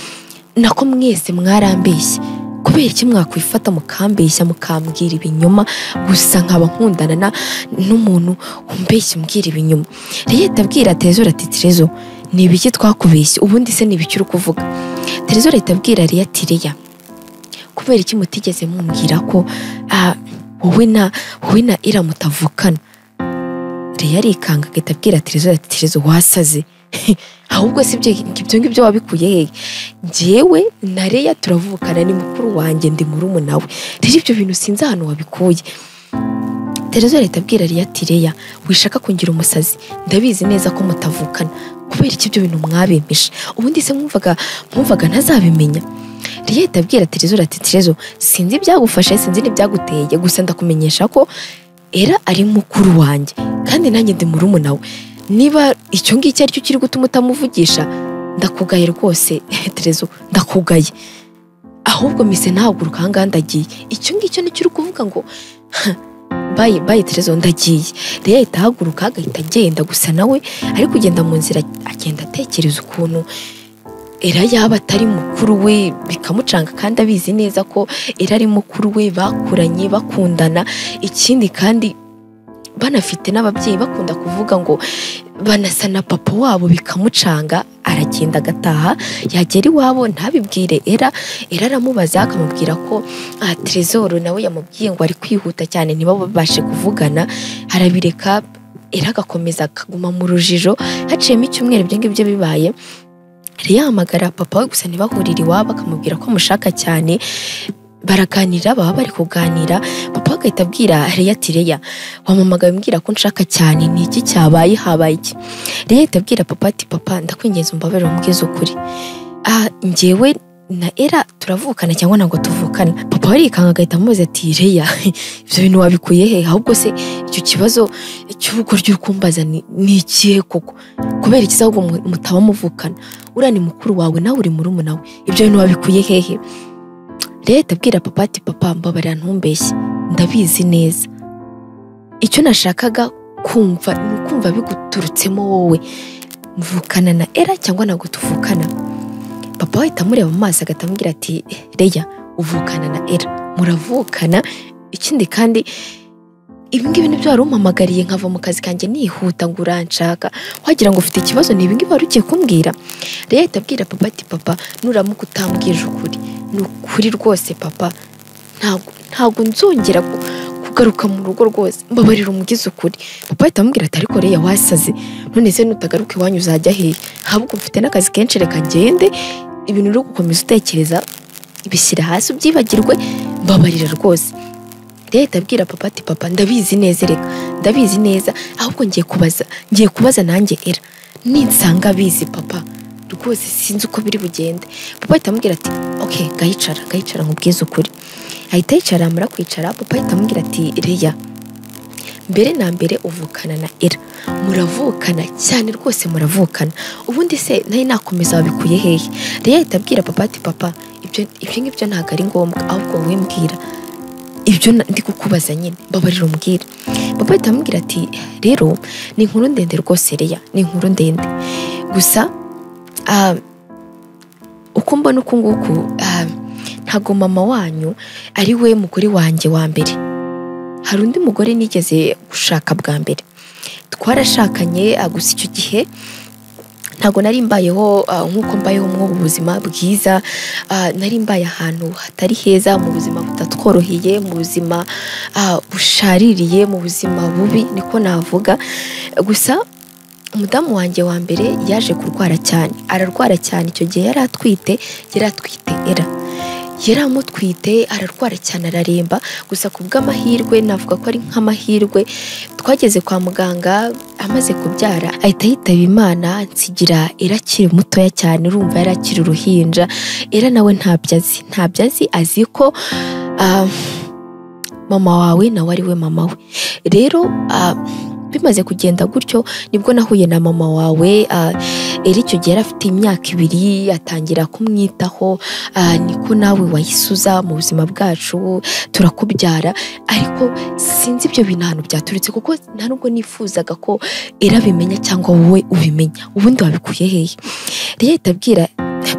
nako mwese mwarambeshye, kubera iki mwakwifata mukambeshya mukambwira ibinyoma gusa nkaba nkundana n'umuntu umbeshya umbwira ibinyoma? Leah ahita abwira Trezor ati Trezor ni ibiki twakubeshye? Ubundi se ni ibiki uri kuvuga? Trezor ahita abwira Leah ati Leah kubera iki mutigeze mumbwira ko wowe na Era mutavukana? Leah arikanga agahita abwira Trezor ati Trezor wasaze, ahubwo si ibyo ngibyo wabikuye hehe? Njyewe na Leah turavukana, ni mukuru wanjye, ndi murumuna we, rero ibyo bintu sinzi ahantu wabikuye. Trezor ahita abwira Leah ati Leah wishaka kungira umusazi, ndabizi neza ko mutavukana, kubera Kubera iki ibyo bintu mwabimpishe? Ubundi se mwumvaga ntazabimenya? Leya ahita abwira Trezor ati Trezor, sinzi ibyagufashe, sinzi n'ibyaguteye, gusa ndakumenyesha ko Era ari mukuru wanjye kandi nanjye ndi murumuna we. Niba icyo ngicyo aricyo kiri gutuma utamuvugisha, ndakugaye rwose Trezor, ndakugaye. Ahubwo mise nahaguruka ahangaha ndagiye. Icyo ngicyo nicyo uri kuvuga ngo bayi bayi Trezor, ndagiye. Leya ahita ahaguruka agahita agenda, gusa nawe ari kugenda mu nzira agenda atekereza ukuntu Era yaba atari mukuru we, bikamucanga kandi abizi neza ko Era ari mukuru we, bakuranye bakundana. Ikindi kandi banafite n'ababyeyi bakunda kuvuga ngo banasa na papa wabo, bikamucanga. Aragenda agataha, yagera iwabo ntabibwire Era. Era aramubaza akamubwira ko Trezor nawe yamubwiye ngo ari kwihuta cyane ntibabashe kuvugana, arabireka. Era agakomeza akaguma mu rujijo. Haciyemo icyumweru ibyo ngibyo bibaye, Leya ahamagara papa we gusa ntibahurire iwabo, akamubwira ko amushaka cyane. Baraganira, baba bari kuganira, papa agahita abwira Leya ati Leya, wampamagaye umbwira ko nshaka cyane, ni iki cyabaye, habaye iki? Leya ahita abwira papa ati papa, ndakwinginze umbabarire umbwize ukuri, njyewe na Era turavukana cyangwa ntabwo tuvukana? Papa arikanga agahita amubaza ati Leya, ibyo bintu wabikuye he? Ahubwo se icyo kibazo cy'ubugoryi uri kumbaza ni ikihe koko? Kubera iki ahubwo mutaba muvukana? Uriya ni mukuru wawe nawe uri murumuna we, ibyo bintu wabikuye hehe? Leya ahita abwira papa ati papa, mbabarira ntumbeshye, ndabizi neza, icyo nashakaga kumva ni ukumva biguturutsemo wowe, mvukana na Era cyangwa ntabwo tuvukana? Papa ahita amureba mu maso agahita amubwira ati Leya, uvukana na Era, muravukana. Ikindi kandi ibi ngibi nibyo wari umpamagariye nkava mu kazi kanjye nihuta ngo uranshaka, wagira ngo ufite ikibazo, ni ibi ngibi wari ugiye kumbwira? Leya ahita abwira papa ati papa, nuramuka utambwije ukuri, ni ukuri rwose papa, ntabwo nzongera kugaruka mu rugo rwose, mbabarira umugize ukuri. Papa ahita amubwira ati ariko Leya wasaze, none se nutagaruka iwanyu uzajya hehe? Ahubwo mfite n'akazi kenshi, reka ngende, ibintu uri gukomeza utekereza bishyira hasi ubyibagirwe, mbabarira rwose. Leya ahita abwira papa ati papa, ndabizi neza, reka ndabizi neza, ahubwo ngiye kubaza nanjye Era, ninsanga abizi papa rwose sinzi uko biri bugende. Papa ahita amubwira ati okay, ngayicara nkubwize ukuri. Ahita yicara, amara kwicara papa ahita amubwira ati Leya, mbere na mbere uvukana na Era, muravukana cyane rwose muravukana, ubundi se nari nakomeza wabikuye hehe? Leya ahita abwira papa ati papa, ibyo ngibyo ntabwo ari ngombwa, ahubwo wowe mbwira ibyo ndi kukubaza nyine, mbabarira umbwire. Papa ahita amubwira ati rero ni inkuru ndende rwose Leya, ni inkuru ndende, gusa uko mbona uku nguku, ntabwo mama wanyu ari we mugore wanjye wa mbere, hari undi mugore nigeze gushaka bwa mbere, twarashakanye, gusa icyo gihe ntabwo nari mbayeho nk'uko mbayeho mu buzima bwiza, nari mbaye ahantu hatari heza, mu buzima butatworoheye, mu buzima bushaririye, mu buzima bubi niko navuga. Gusa umudamu wanjye wa mbere yaje kurwara cyane, ararwara cyane, icyo gihe yari atwite Era, yari amutwite, ararwara cyane, araremba. Gusa ku bw'amahirwe, navuga ko ari nk'amahirwe, twageze kwa muganga amaze kubyara ahita yitaba Imana, nsigira Era akiri mutoya cyane, urumva yari akiri uruhinja. Era nawe ntabyo azi, azi ko mama wawe nawe ari we mama we. Rero bimaze kugenda gutyo nibwo nahuye na mama wawe. Era icyo gihe afite imyaka 2, atangira kumwitaho, niko nawe wayisuza mu buzima bwacu turakubyara. Ariko sinzi ibyo bintu ahantu byaturutse, kuko nta nubwo nifuzaga ko Era abimenya cyangwa wowe ubimenya, ubundi wabikuye hehe? Leya ahita abwira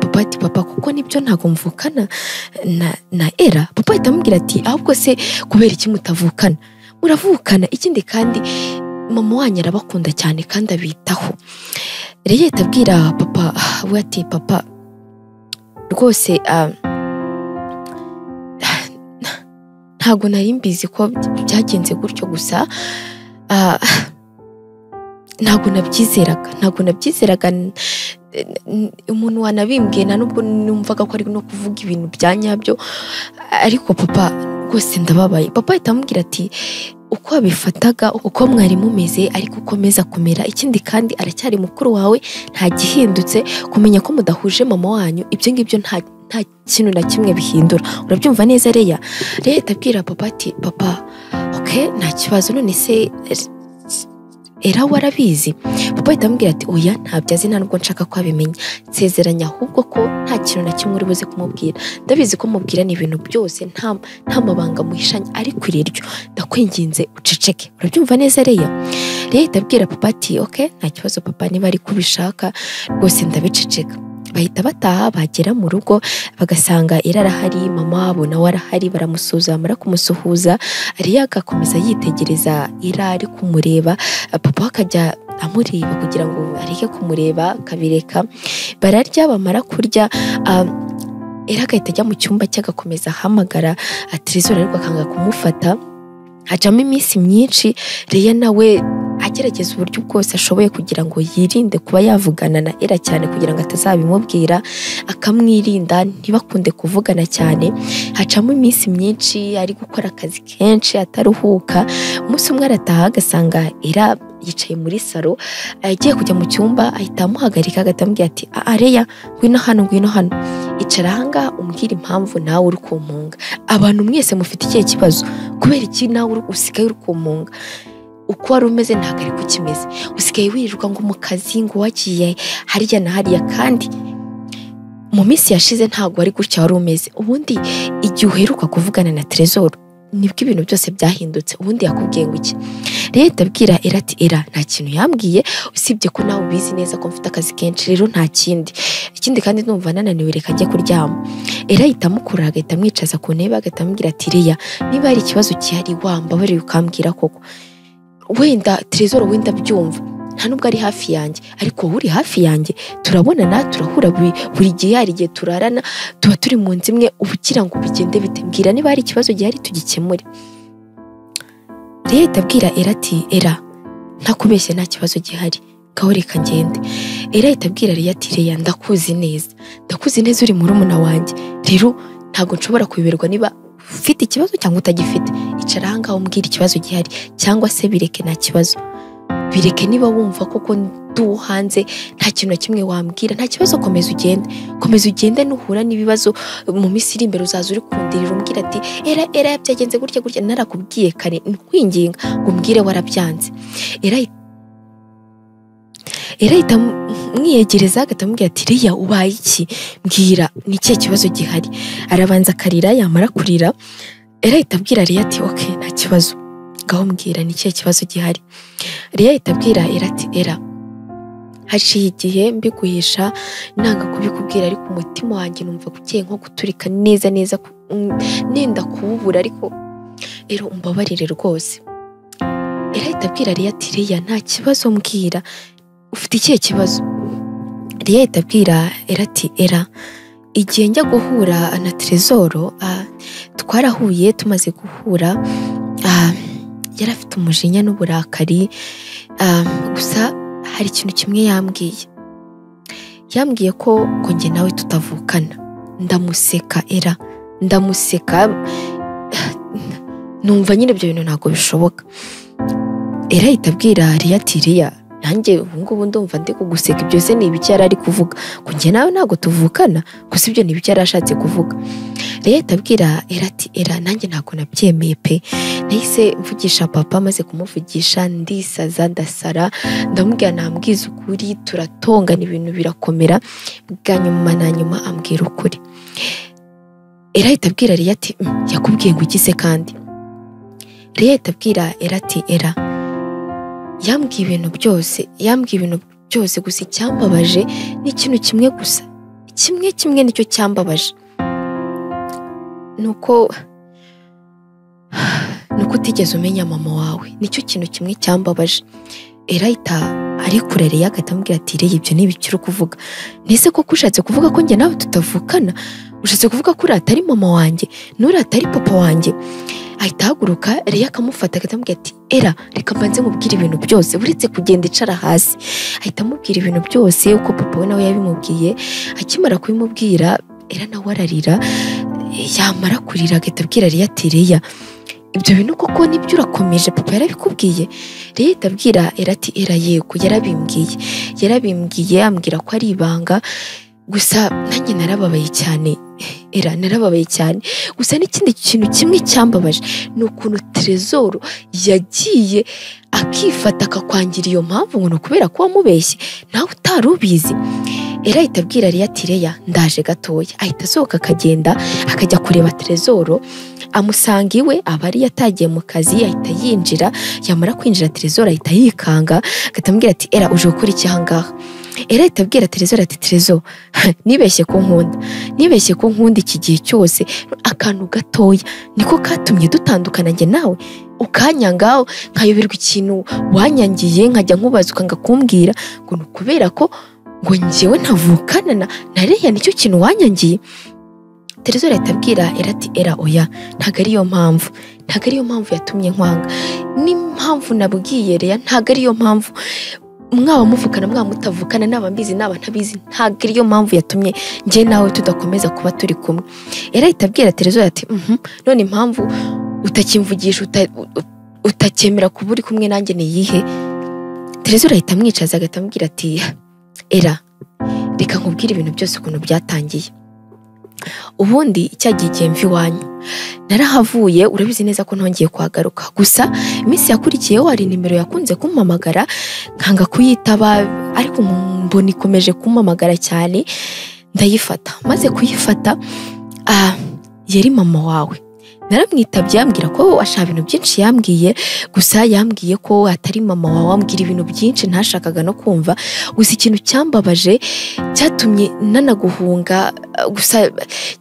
papa ati papa, kuko nibyo ntabwo mvukana na Era. Papa ahita amubwira ati ahubwo se kubera iki mutavukana? Muravukana, ikindi kandi mama wanyu arabakunda cyane kandi abitaho. Leya ahita abwira papa we ati papa rwose ntabwo nari mbizi ko byagenze gutyo, gusa ntabwo nabyizeraga, umuntu wanabimbwiye nta nubwo numvaga ko ari no kuvuga ibintu bya nyabyo, ariko papa rwose ndababaye. Papa ahita amubwira ati Uko wabifataga, uko mwari mumeze, ariko ukomeza kumera. Ikindi kandi aracyari mukuru wawe, nta gihindutse. Kumenya ko mudahuje mama wanyu, ibyo ngibyo nta kintu na kimwe bihindura. Urabyumva neza Leya? Leya abwira papa ati papa okay nta kibazo, none se Era warabizi? Papa ahita amubwira ati oya ntabyo azi, nta nubwo nshaka ko abimenya. Nsezeranya ahubwo ko nta kintu na kimwe uri buze kumubwira. Ndabizi ko mubwira ni ibintu byose, nta mabanga muhishanye, ariko iryo ndakwinginze uceceke. Urabyumva neza Leya? Leya ahita abwira papa ati okay nta kibazo papa, niba ari kubishaka rwose ndabiceceka. Bahita bataha, bagera mu rugo bagasanga Era arahari, mama wabo nawe arahari, baramusuhuza. Bamara kumusuhuza, Leya agakomeza yitegereza Era ari kumureba, papa akajya amureba kugira ngo areke kumureba, akabireka. Bararya, bamara kurya Era agahita ajya mu cyumba cye agakomeza ahamagara Trezor, ariko akanga kumufata. Hacamo iminsi myinshi, Leya nawe agerageza uburyo bwose ashoboye kugira ngo yirinde kuba yavugana na Era cyane, kugira ngo atazabimubwira, akamwirinda, ntibakunde kuvugana cyane. Hacamo iminsi myinshi ari gukora akazi kenshi ataruhuka. Umunsi umwe arataha agasanga Era yicaye muri salo, agiye kujya mu cyumba, ahita amuhagarika agahita amubwira ati Leya ngwino hano, ngwino hano, icara ahangaha umbwire impamvu nawe uri kumpunga. Abantu mwese mufite ikihe kibazo? Kubera iki nawe usigaye uri kumpunga? Uko wari umeze ntabwo ariko ukimeze, usigaye wirirwa ngo mu kazi, ngo wagiye hariya na hariya, kandi mu minsi yashize ntabwo wari gutya wari umeze. Ubundi igihe uheruka kuvugana na Trezor nibwo ibintu byose byahindutse. Ubundi yakubwiye ngo iki? Rero abwira Era ati Era nta kintu yambwiye, usibye ko nawe ubizi neza ko mfite akazi kenshi, rero nta kindi. Ikindi kandi ndumva nananiwe, reka njye kuryama. Era ahita amukurura agahita amwicaza ku ntebe, agahita amubwira ati Leya niba hari ikibazo gihari wambabarira ukambwira koko. Wenda Trezor wenda byumva nta nubwo ari hafi yanjye, ariko wowe uri hafi yanjye, turabonana, turahura buri gihe, hari igihe turarana, tuba turi mu nzu imwe, ugira ngo bigende bite? Mbwira niba hari ikibazo gihari tugikemure. Leya ahita abwira Era ati Era ntakubeshye nta kibazo gihari, ngaho reka ngende. Era ahita abwira Leya ati Leya ndakuzi neza, ndakuzi neza, uri murumuna wanjye, rero ntabwo nshobora kubiberwa niba ufite ikibazo cyangwa utagifite. Icara ahangaha umbwire ikibazo gihari, cyangwa se bireke nta kibazo, bireke niba wumva koko ndi hanze nta kintu na kimwe wambwira, nta kibazo, komeza ugende, komeza ugende. Nuhura n'ibibazo mu minsi iri imbere uzaza uri kundirira umbwira ati Era Era byagenze gutya gutya, narakubwiye kare nkwinginga ngo umbwire warabyanze. Era ahita amwiyegereza agahita amubwira ati Leya ubaye iki? Mbwira ni ikihe kibazo gihari? Arabanza akarira, yamara kurira Era ahita abwira Leya ati okay nta kibazo, ngaho mbwira ni ikihe kibazo gihari? Leya ahita abwira Era ati Era haciye igihe mbiguhisha nanga kubikubwira, ariko umutima wanjye numva ugiye nko guturika neza neza, nenda kuwubura, ariko Era umbabarire rwose. Era ahita abwira Leya ati Leya nta kibazo, mbwira ufite ikihe kibazo? Leya ahita abwira Era ati Era igihe njya guhura na Trezor, twarahuye, tumaze guhura yari afite umujinya n'uburakari, gusa hari ikintu kimwe yambwiye. Yambwiye ko ngo njye nawe tutavukana. Ndamuseka Era, ndamuseka, numva nyine ibyo bintu ntabwo bishoboka. Era ahita abwira Leya ati Leya nanjye ubu ngubu ndumva ndi kuguseka, ibyo se ni ibiki yari ari kuvuga? Ngo njye nawe ntabwo tuvukana, gusa ibyo ni ibiki yari ashatse kuvuga? Leya ahita abwira Era ati Era nanjye ntabwo nabyemeye pe. Nahise mvugisha papa, maze kumuvugisha ndisaza, ndasara, ndamubwira nambwiza ukuri, turatongana, ibintu birakomera, bwa nyuma na nyuma ambwira ukuri. Era ahita abwira Leya ati yakubwiye ngo iki se kandi? Leya ahita abwira Era ati Era yambwiye ibintu byose, yambwiye ibintu byose, gusa icyambabaje ni ikintu kimwe gusa, kimwe kimwe nicyo cyambabaje, nuko utigeze umenya mama wawe, nicyo kintu kimwe cyambabaje. Era ahita ari kure Leya agahita amubwira ati Leya ibyo ni ibiki uri kuvuga? Nese koko ushatse kuvuga ko njye nawe tutavukana? Ushatse kuvuga ko uriya atari mama wanjye, n'uriya atari papa wanjye? Ahita ahaguruka, Leya akamufata agahita amubwira ati Era reka mbanze nkubwire ibintu byose, uretse kugenda icara hasi. Ahita amubwira ibintu byose uko papa we nawe yabimubwiye. Akimara kubimubwira Era nawe ararira, yamara kurira agahita abwira Leya ati Leya Ibyo bintu koko nibyo urakomeje, papa yarabikubwiye? Leya ahita abwira Era ati Era yego yarabimbwiye ambwira ko ari ibanga, gusa nanjye narababaye cyane Era, narababaye cyane. Gusa n'ikindi kintu kimwe cyambabaje ni ukuntu Trezor yagiye akifata akakwangira iyo mpamvu ngo ni ukubera ko wamubeshye nawe utari ubizi. Era ahita abwira Leya ati Leya ndaje gatoya, ahita asohoka akagenda akajya kureba Trezor, amusanga iwe aba ari yatagiye mu kazi, ahita yinjira. Yamara kwinjira Trezor ahita yikanga agahita amubwira ati Era uje gukora iki aha ngaha? Era ahita abwira Trezor ati Trezor nibeshye ko nkunda, nibeshye ko nkunda iki gihe cyose, akantu gatoya niko katumye dutandukana njye nawe, ukanyanga nkayoberwa ikintu wanyangiye, nkajya nkubaza ukanga kumbwira ngo ni ukubera ko ngo njyewe ntavukana na Leya, nicyo kintu wanyangiye. Trezor ahita abwira Era ati Era oya, ntabwo ariyo mpamvu, ntabwo ariyo mpamvu yatumye nkwanga, n'impamvu nabwiye Leya ntabwo ariyo mpamvu, mwaba muvukana mwaba mutavukana, naba mbizi naba ntabizi, ntabwo ariyo mpamvu yatumye njye nawe tudakomeza kuba turi kumwe. Era ahita abwira Trezor ati none impamvu utakimvugisha utakemera kuba uri kumwe nanjye ni iyihe? Trezor ahita amwicaza agahita amubwira ati Era reka nkubwire ibintu byose ukuntu byatangiye. Ubundi cyagiye igihe mva iwanyu narahavuye, urabizi neza ko ntongeye kuhagaruka, gusa iminsi yakurikiyeho hari nimero yakunze kumpamagara nkanga kuyitaba, ariko mbona ikomeje kumpamagara cyane ndayifata. Maze kuyifata yari mama wawe, naramwitabye yambwira ko ashaka ibintu byinshi yambwiye, gusa yambwiye ko atari mama wawe, ambwira ibintu byinshi ntashakaga no kumva. Gusa ikintu cyambabaje cyatumye nanaguhunga, gusa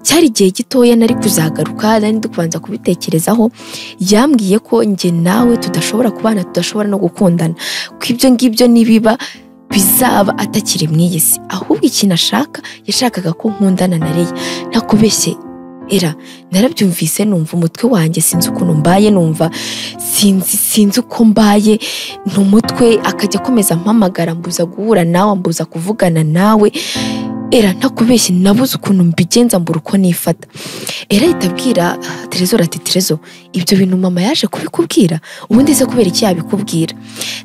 cyari igihe gitoya nari kuzagaruka, nari ndi kubanza kubitekerezaho, yambwiye ko njye nawe tudashobora kubana, tudashobora no gukundana, ko ibyo ngibyo nibiba bizaba atakiri mu iyi si, ahubwo ikintu ashaka yashakaga ko nkundana na Leya. Ntakubeshye Era narabyumvise numva umutwe wanjye sinzi ukuntu mbaye, numva sinzi uko mbaye, n'umutwe akajya akomeza ampamagara mbuza guhura nawe, mbuza kuvugana nawe. Era ntakubeshye nabuze ukuntu mbigenza, mbura uko nifata. Era ahita abwira Trezor ati Trezor ibyo bintu mama yaje kubikubwira, ubundi se kubera iki yabikubwira?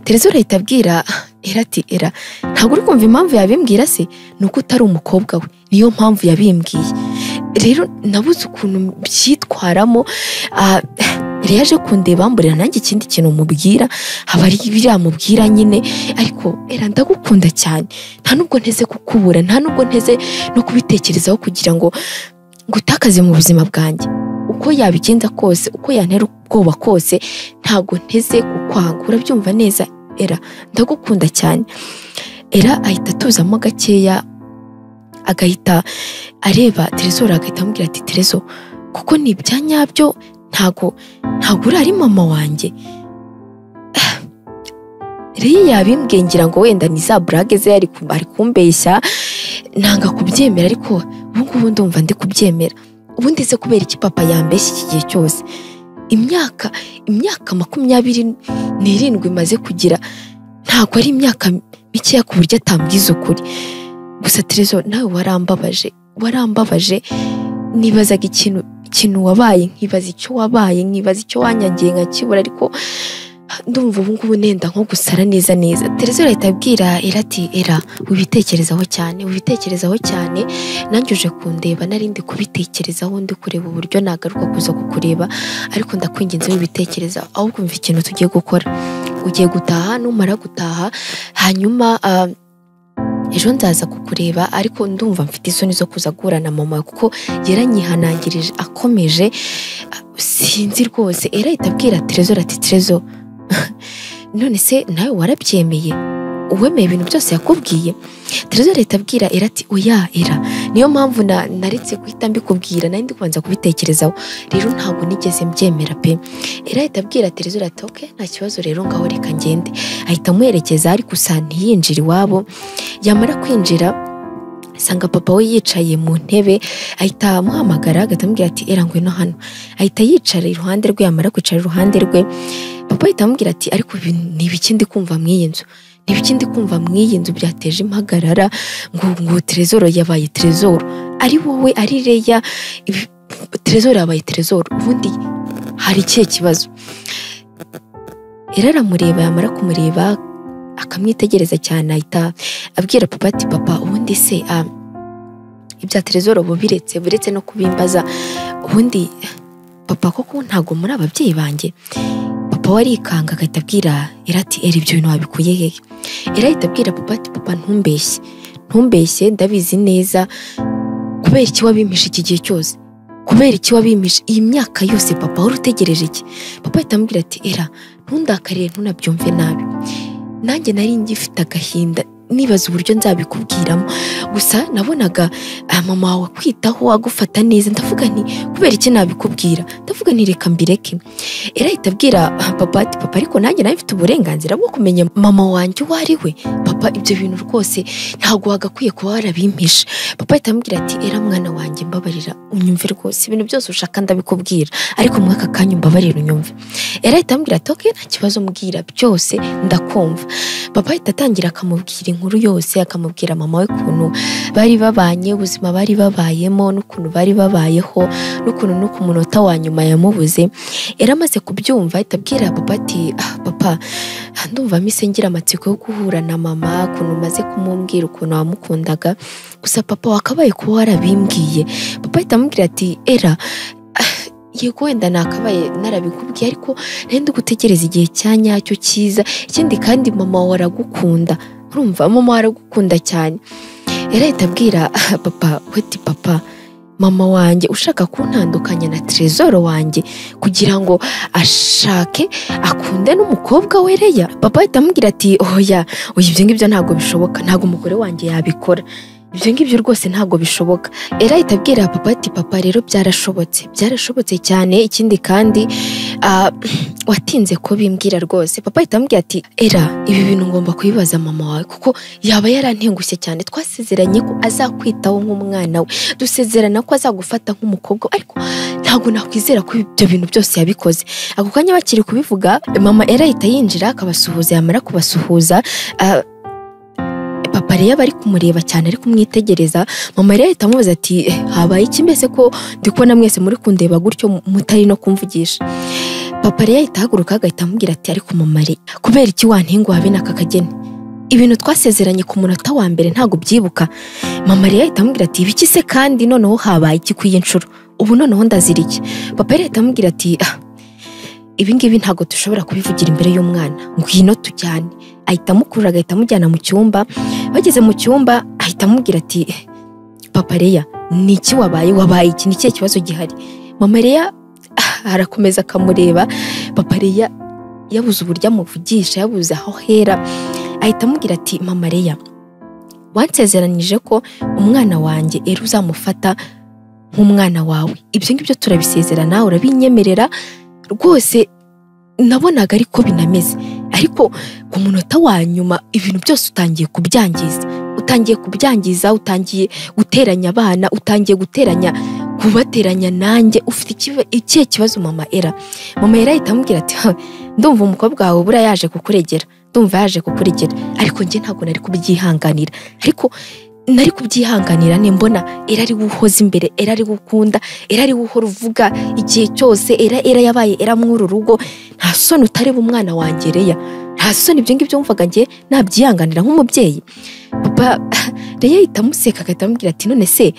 Trezor ahita abwira Era ati Era ntabwo uri kumva impamvu yabimbwira se, ni uko utari umukobwa we, niyo mpamvu yabimbwiye. Rero nabuze ukuntu mbyitwaramo. Rero yaje kundeba mburira nanjye ikindi kintu mubwira, haba ari biriya mubwira nyine, ariko Era ndagukunda cyane, nta nubwo nteze kukubura, nta nubwo nteze no kubitekerezaho kugira ngo ngutakaze mu buzima bwanjye. Uko yabigenza kose, uko yantera ubwoba kose, ntabwo nteze kukwanga, urabyumva neza Era ndagukunda cyane. Era ahita atuzamo gakeya, agahita areba Trezor agahita amubwira ati Trezor kuko ni ibya nyabyo, ntago uri ari mama wanjye. Rero yabimbwiye ngira ngo wenda ni za burage ze ari kumbeshya, nanga kubyemera, ariko ubu ngubu ndumva ndi kubyemera. Ubundi se kubera iki papa yambeshya iki gihe cyose? Imyaka 27 imaze kugira, ntabwo ari imyaka mikeya ku buryo atambwiza ukuri. Gusa Trezor nawe warambabaje, nibazaga ikintu wabaye, nkibaza icyo wabaye, nkibaza icyo wanyangiye nkakibura, ariko ndumva ubu ngubu nenda nko gusara neza neza. Trezor ahita abwira Era ati Era ubitekerezaho cyane, ubitekerezaho cyane, nanjye uje kundeba nari ndi kubitekerezaho, ndi kureba uburyo nagaruka kuza kukureba, ariko ndakwinginze wibitekerezaho, ahubwo umva ikintu tugiye gukora, ugiye gutaha, numara gutaha hanyuma ejo nzaza kukureba, ariko ndumva mfite isoni zo kuza guhura na mama kuko yaranyihanangirije akomeje, sinzi rwose. Era ahita abwira Trezor ati Trezor none se nawe warabyemeye, uwemeye ibintu byose yakubwiye? Trezor ahita abwira Era ati oya Era, niyo mpamvu naretse guhita mbikubwira, nari ndi kubanza kubitekerezaho, rero ntabwo nigeze mbyemera pe. Era ahita abwira Trezor ati okay nta kibazo rero ngaho reka ngende. Ahita amuherekeza ariko gusa ntiyinjira iwabo. Yamara kwinjira asanga papa we yicaye mu ntebe, ahita amuhamagara agahita amubwira ati Era ngwino hano. Ahita yicara iruhande rwe, yamara kwicara iruhande rwe papa ahita amubwira ati ariko ni ibiki ndi kumva mu iyi nzu, ni ibiki ndi kumva mu iyi nzu byateje impagarara, ngo Trezor yabaye Trezor, ari wowe ari Leya, Trezor yabaye Trezor, ubundi Hari ikihe kibazo? Era aramureba, yamara kumureba akamwitegereza cyane, ahita abwira papa ati papa ubundi se ibya Trezor bubiretse, buretse no kubimbaza, ubundi papa koko ntago muri ababyeyi banjye? Papa warikanga agahita abwira Era ati Era ibyo bintu wabikuye hehe? Era ahita abwira papa ati papa ntumbeshye, ntumbeshye, ndabizi neza. Kubera iki wabimpishe iki gihe cyose? Kubera iki wabimpishe iyi myaka yose papa? Wari utegereje iki? Papa ahita amubwira ati Era ntundakarire, ntunabyumve nabi, nanjye nari ngifite agahinda nibaza uburyo nzabikubwiramo, gusa nabonaga mama wawe akwitaho agufata neza, ndavuga nti kubera iki nabikubwira, ndavuga nti reka mbireke. Era ahita abwira papa ati papa ariko nanjye nawe mfite uburenganzira bwo kumenya mama wanjye uwo ari we, papa ibyo bintu rwose ntabwo wagakwiye kuba warabimpishe. Papa ahita amubwira ati Era mwana wanjye mbabarira unyumve rwose, ibintu byose ushaka ndabikubwira, ariko muri aka kanya mbabarira unyumve. Era ahita amubwira ati okay nta kibazo mbwira byose ndakumva. Papa ahita atangira akamubwira inkuru yose, akamubwira mama we ukuntu bari babanye, ubuzima bari babayemo, n'ukuntu bari babayeho, n'ukuntu no ku munota wa nyuma yamubuze. Era amaze kubyumva ahita abwira papa ati papa ndumva mpise ngira amatsiko yo guhura na mama, ukuntu umaze kumumbwira ukuntu wamukundaga, gusa papa wakabaye kuba warabimbwiye. Papa ahita amubwira ati Era yego wenda nakabaye narabikubwiye, ariko nari ndi gutegereza igihe cya nyacyo cyiza, ikindi kandi mama wawe aragukunda, urumva mama aragukunda cyane. Era ahita abwira papa ati papa mama wanjye ushaka kuntandukanya na Trezor wanjye kugira ngo ashake akunde n'umukobwa we Leya? Papa ahita amubwira ati oya oya ibyo ngibyo ntabwo bishoboka, ntabwo umugore wanjye yabikora, ibyo ngibyo rwose ntabwo bishoboka. Era ahita abwira papa ati papa rero byarashobotse, byarashobotse cyane, ikindi kandi watinze ko bimbwira rwose. Papa ahita amubwira ati Era ibi bintu ngomba kubibaza mama wawe kuko yaba yarantengushye cyane, twasezeranye ko azakwitaho nk'umwana we, dusezerana ko azagufata nk'umukobwa, ariko ntabwo nakwizera ko ibyo bintu byose yabikoze. Ako kanya bakiri kubivuga mama Era ahita yinjira akabasuhuza, yamara kubasuhuza papa rero bari kumureba cyane ari kumwitegereza. Mama rero ahita amubaza ati habaye iki mbese ko ndi kubona mwese muri kundeba gutyo mutari no kumvugisha? Papa rero ahita ahaguruka agahita amubwira ati ariko mama re kubera iki wantenguha bene aka kageni? Ibintu twasezeranye ku munota wa mbere ntabwo byibuka. Mama rero ahita amubwira ati ibiki se kandi noneho habaye iki ku iyi nshuro? Ubu noneho ndazira iki? Papa rero ahita amubwira ati ibi ngibi ntabwo dushobora kubivugira imbere y'umwana, ngwino tujyane. Ahita amukurura agahita amujyana mu cyumba. Bageze mu cyumba ahita amubwira ati papa Leya ni iki wabaye? Wabaye iki? Ni ikihe kibazo gihari? Mama Leya arakomeza akamureba. Papa Leya yabuze uburyo amuvugisha, yabuze aho hera. Ahita amubwira ati mama Leya wansezeranyije ko umwana wanjye Era uzamufata nk'umwana wawe, ibyo ngibyo turabisezerana, urabinyemerera rwose, nabonaga ariko binameze, ariko ku munota wa nyuma ibintu byose utangiye kubyangiza, utangiye kubyangiza, utangiye guteranya abana, utangiye guteranya kubateranya nanjye, ufite ikihe kibazo mama Era? Mama Era ahita amubwira ati ndumva umukobwa wawe buriya yaje kukuregera, ndumva yaje kukuregera, ariko njye ntabwo nari kubyihanganira, ariko nari kubyihanganira nimbona Era ari guhoza imbere, Era ari gukunda, Era ari guhora uvuga igihe cyose, Era Era yabaye Era mw'uru rugo, nta soni utareba umwana wanjye Leya, nta soni. Ibyo ngibyo wumvaga njye nabyihanganira nk'umubyeyi? Papa Leya ahita amuseka agahita amubwira ati none se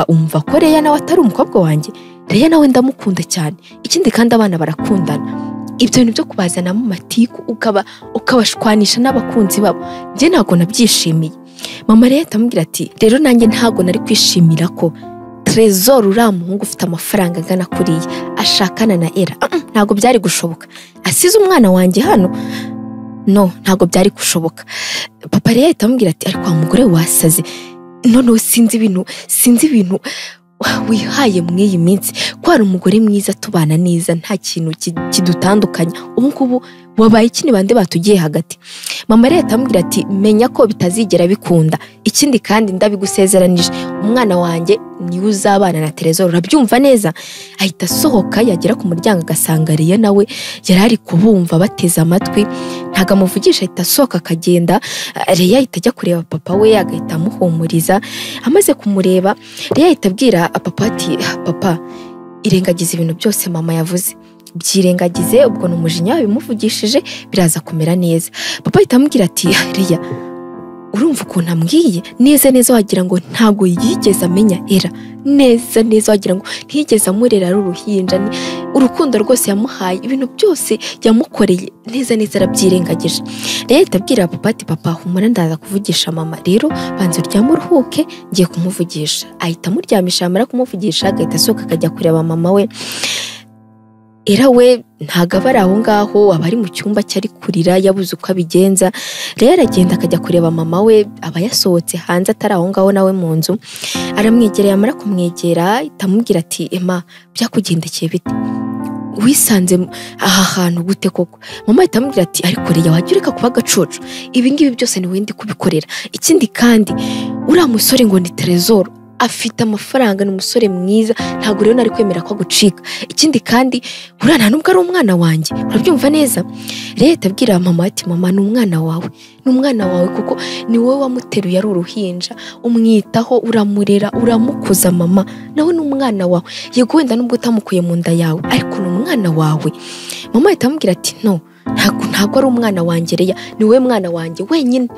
wumva ko Leya nawe atari umukobwa wanjye? Leya nawe ndamukunda cyane, ikindi kandi abana barakundana, ibyo bintu byo kubazanamo amatiku ukabashwanisha n'abakunzi babo njye ntabwo nabyishimiye. Mama Leya ahita amubwira ati rero nanjye ntabwo nari kwishimira ko Trezor uriya muhungu ufite amafaranga angana kuriya ashakana na Era, ntabwo byari gushoboka, asize umwana wanjye hano, no ntabwo byari gushoboka. Papa Leya ahita amubwira ati ariko wa mugore wasaze, noneho sinzi ibintu wihaye mw'iyi minsi, ko hari umugore mwiza tubana neza nta kintu kidutandukanya, ubu ngubu wabaye iki? Ni bande batugiye hagati? Mama Leya ahita amubwira ati menya ko bitazigera bikunda, ikindi kandi ndabigusezeranije, umwana wanjye niwe uzabana na Trezor, urabyumva neza? Ahita asohoka, yagera ku muryango agasanga Leya nawe yari ari kubumva bateze amatwi, ntabwo amuvugisha, ahita asohoka akagenda. Leya ahita ajya kureba papa we agahita amuhumuriza. Amaze kumureba Leya ahita abwira papa ati papa irengagiza ibintu byose mama yavuze, Byirengagize, ubwo ni umujinya wabimuvugishije, biraza kumera neza. Papa ahita amubwira ati Leya, urumva ukuntu ambwiye neza neza, wagira ngo ntabwo yigeze amenya Era, neza neza wagira ngo ntiyigeze amurera ari uruhinja, urukundo rwose yamuhaye, ibintu byose yamukoreye neza neza arabyirengagije. Rero ahita abwira papa ati papa humura, ndaza kuvugisha mama, rero banza uryame uruhuke, ngiye kumuvugisha. Ahita amuryamisha, yamara kumuvugisha agahita asohoka akajya kureba mama we. Era we ntago aba ari aho ngaho, aba ari mu cyumba cye ari kurira, yabuze uko abigenza. Rero aragenda akajya kureba mama we, aba yasohotse hanze atari aho ngaho nawe mu nzu. Aramwegera, yamara kumwegera ahita amubwira ati Emma, byakugendekeye bite? Wisanze aha hantu gute koko? Mama ahita amubwira ati ariko Leya, wajya ureka kuba agacucu, ibi ngibi byose ni wowe ndi kubikorera. Ikindi kandi uriya musore ngo ni Trezor, afite amafaranga, ni umusore mwiza, ntabwo rero nari kwemera ko agucika. Ikindi kandi uriya nta nubwo ari umwana wanjye, urabyumva neza? Rero ahita abwira mama ati mama, ni umwana wawe, ni umwana wawe kuko ni wowe wamuteruye ari uruhinja, umwitaho, uramurera, uramukuza mama, nawe ni umwana wawe. Yego wenda nubwo utamukuye mu nda yawe, ariko ni umwana wawe. Mama ahita amubwira ati no, ntabwo ari umwana wanjye Leya, ni wowe mwana wanjye wenyine.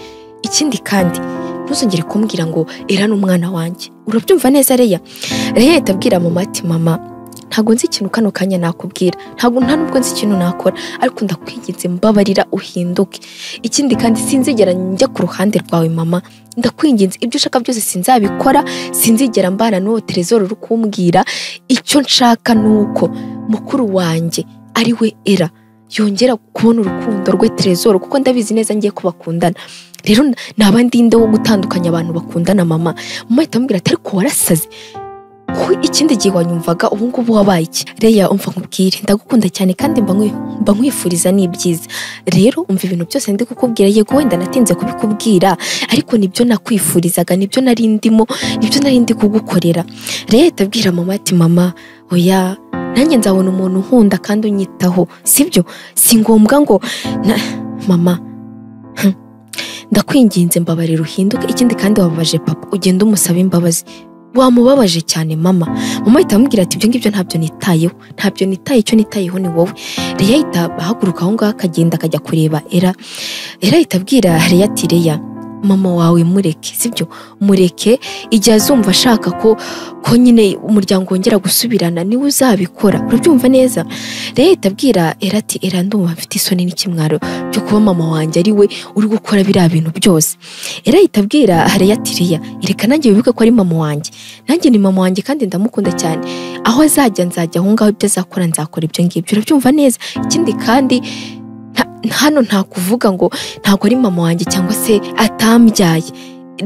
Ikindi kandi ntuzongere kumbwira ngo Era ni umwana wanjye, urabyumva neza Leya? Leya ahita abwira mama ati mama, ntabwo nzi ikintu kano kanya nakubwira, ntabwo nta nubwo nzi ikintu nakora, ariko ndakwinginze mbabarira uhinduke. Ikindi kandi sinzigera njya ku ruhande rwawe mama, ndakwinginze ibyo ushaka byose sinzabikora, sinzigera mbana n'uwo Trezor uri kumbwira. Icyo nshaka ni uko mukuru wanjye ari we Era yongera kubona urukundo rwe Trezor, kuko ndabizi neza ngiye kubakundana. Rero naba ndinde wo gutandukanya abantu bakundana mama. Mama ahita amubwira ati ariko warasaze, ko ikindi gihe wanyumvaga, ubu ngubu wabaye iki? Leya umva nkubwire, ndagukunda cyane kandi mba nkwifuriza n'ibyiza. Rero umva ibintu byose ndi kukubwira, yego wenda natinze kubikubwira, ariko nibyo nakwifurizaga, nibyo nari ndimo, nibyo nari ndi kugukorera. Leya ahita abwira mama ati mama oya, nanjye nzabona umuntu unkunda kandi unyitaho, sibyo? Si ngombwa ngo mama ndakwinginze mbabarira uhinduke. Ikindi kandi wababaje papa, ugende umusabe imbabazi, wamubabaje cyane mama. Mama ahita amubwira ati ibyo ngibyo ntabyo nitayeho, ntabyo nitaye, icyo nitayeho ni wowe. Leya ahita ahaguruka aho ngaho akagenda akajya kureba Era. Era ahita abwira Leya ati Leya, mama wawe mureke, sibyo? Mureke, igihe azumva ashaka ko nyine umuryango wongera gusubirana niwe uzabikora, urabyumva neza? Leya ahita abwira Era ati Era, ndumva mfite isoni n'ikimwaro byo kuba mama wanjye ari we uri gukora biriya bintu byose. Era ahita abwira Leya ati Leya, reka nanjye wibuke ko ari mama wanjye, nanjye ni mama wanjye kandi ndamukunda cyane, aho azajya nzajya aho ngaho, ibyo azakora nzakora ibyo ngibyo, urabyumva neza? Ikindi kandi hano nta kuvuga ngo ntabwo ari mama wanjye cyangwa se atambyaye,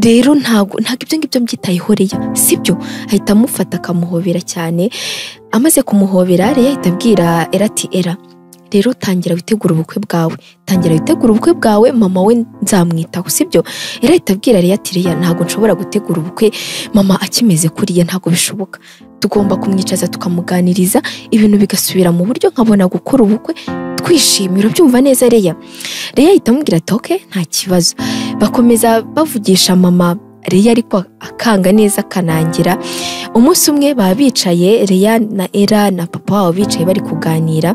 rero ntabwo ibyo ngibyo mbyitayeho Leya, sibyo? Ahita amufata akamuhobera cyane. Amaze kumuhobera Leya ahita abwira Era ati Era, rero tangira witegura ubukwe bwawe, tangira witegura ubukwe bwawe, mama we nzamwitaho, sibyo? Era ahita abwira Leya ati Leya, ntabwo nshobora gutegura ubukwe mama akimeze kuriya, ntabwo bishoboka, tugomba kumwicaza tukamuganiriza ibintu bigasubira mu buryo, nkabona gukora ubukwe twishimira, urabyumva neza Leya? Leya ahita amubwira ati okay, nta kibazo. Bakomeza bavugisha mama Leya ariko akanga neza akanangira. Umunsi umwe baba bicaye, Leya na Era na papa wabo bicaye bari kuganira,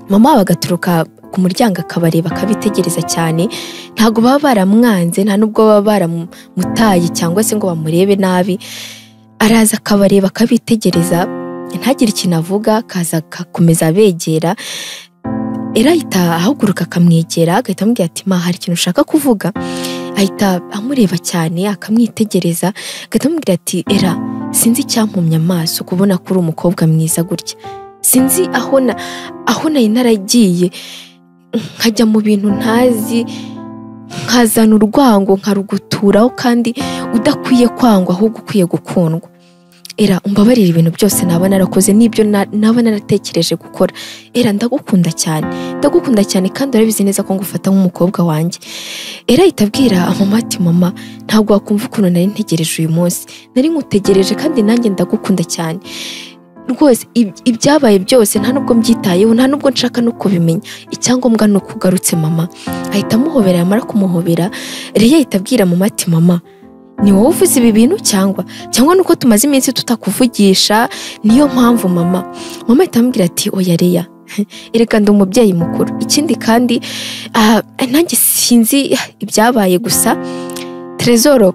mama wabo agaturuka ku muryango akabareba akabitegereza cyane. Ntabwo baba baramwanze, nta nubwo baba baramutaye cyangwa se ngo bamurebe nabi. Araza akabareba akabitegereza, ntagire ikintu avuga, akaza akakomeza abegera. Era ahita ahaguruka akamwegera, agahita amubwira ati ma, hari ikintu ushaka kuvuga? Ahita amureba cyane akamwitegereza, agahita amubwira ati Era, sinzi icyampumye amaso kubona ko uri umukobwa mwiza gutya, sinzi aho nari naragiye nkajya mu bintu ntazi, nkazana urwango nkaruguturaho, kandi udakwiye kwangwa ahubwo ukwiye gukundwa. Era umbabarire ibintu byose naba narakoze n'ibyo naba naratekereje gukora. Era ndagukunda cyane, ndagukunda cyane kandi urabizi neza ko ngufata nk'umukobwa wanjye. Era ahita abwira mama ati mama, ntabwo wakumva ukuntu nari ntegereje uyu munsi, nari nkutegereje kandi nanjye ndagukunda cyane rwose. Ibyabaye byose nta nubwo mbyitayeho, nta nubwo nshaka no kubimenya, icyangombwa ni uko ugarutse mama. Ahita amuhobera, yamara kumuhobera Leya ahita abwira mama ati mama, ni wowe uvuze ibi bintu cyangwa nuko tumaze iminsi tutakuvugisha niyo mpamvu mama? Mama ahita amubwira ati oya Leya, Erega ndi umubyeyi mukuru. Ikindi kandi nanjye sinzi ibyabaye, gusa Trezor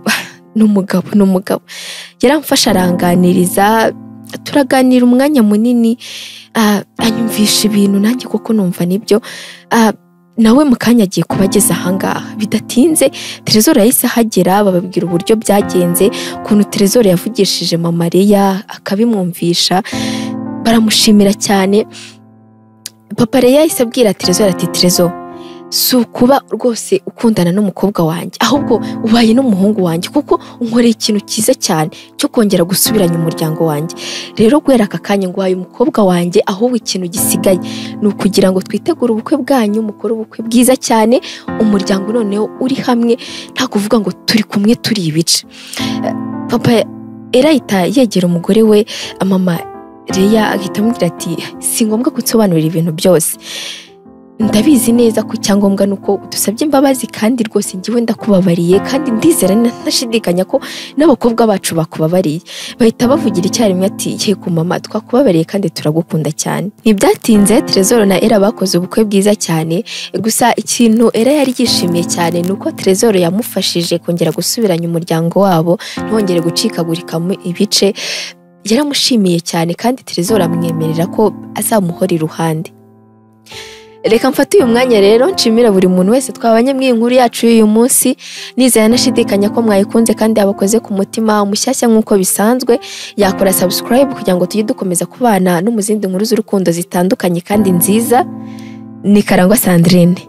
ni umugabo yaramfashe aranganiriza, turaganira umwanya munini, anyumvisha ibintu nanjye kuko numva nibyo. Nawe mu kanya agiye kubageza ahangaha. Bidatinze Trezor yahise ahagera, bababwira uburyo byagenze, ukuntu Trezor yavugishije mama Leya akabimwumvisha, baramushimira cyane. Papa Leya yahise abwira Trezor ati Trezor, si ukuba rwose ukundana n'umukobwa wanjye, ahubwo ubaye n'umuhungu wanjye, kuko unkoreye ikintu cyiza cyane cyo kongera gusubiranya umuryango wanjye. Rero guhera aka kanya nguhaye umukobwa wanjye, ahubwo ikintu gisigaye ni ukugira ngo twitegure ubukwe bwanyu, mukore ubukwe bwiza cyane, umuryango noneho uri hamwe, nta kuvuga ngo turi kumwe turi ibice. Papa Era ahita yegera umugore we mama Leya, ahita amubwira ati si ngombwa kunsobanurira ibintu byose, ndabizi neza ko icyangombwa nuko dusabye imbabazi, kandi rwose ngiwe ndakubabariye, kandi ndizera ntashidikanya ko n'abakobwa bacu bakubabariye. Bahita bavugira icyarimwe ati yego mama, twakubabariye kandi turagukunda cyane. Ntibyatinze Trezor na Era bakoze ubukwe bwiza cyane. Gusa ikintu Era yari yishimiye cyane ni uko Trezor yamufashije kongera gusubiranya umuryango wabo, ntongere gucikagurikamo ibice. Yaramushimiye cyane kandi Trezor amwemerera ko azamuhora iruhande. Reka mfate uyu mwanya rero nshimira buri muntu wese twabanye mu inkuru yacu y'uyu munsi, nizera nashidikanya ko mwayikunze kandi yabakoze ku mutima. Mushyashya nk'uko bisanzwe yakora subscribe kugira ngo tujye dukomeza kubana no mu zindi nkuru z'urukundo zitandukanye kandi nziza. Ni Karangwa Sandrine.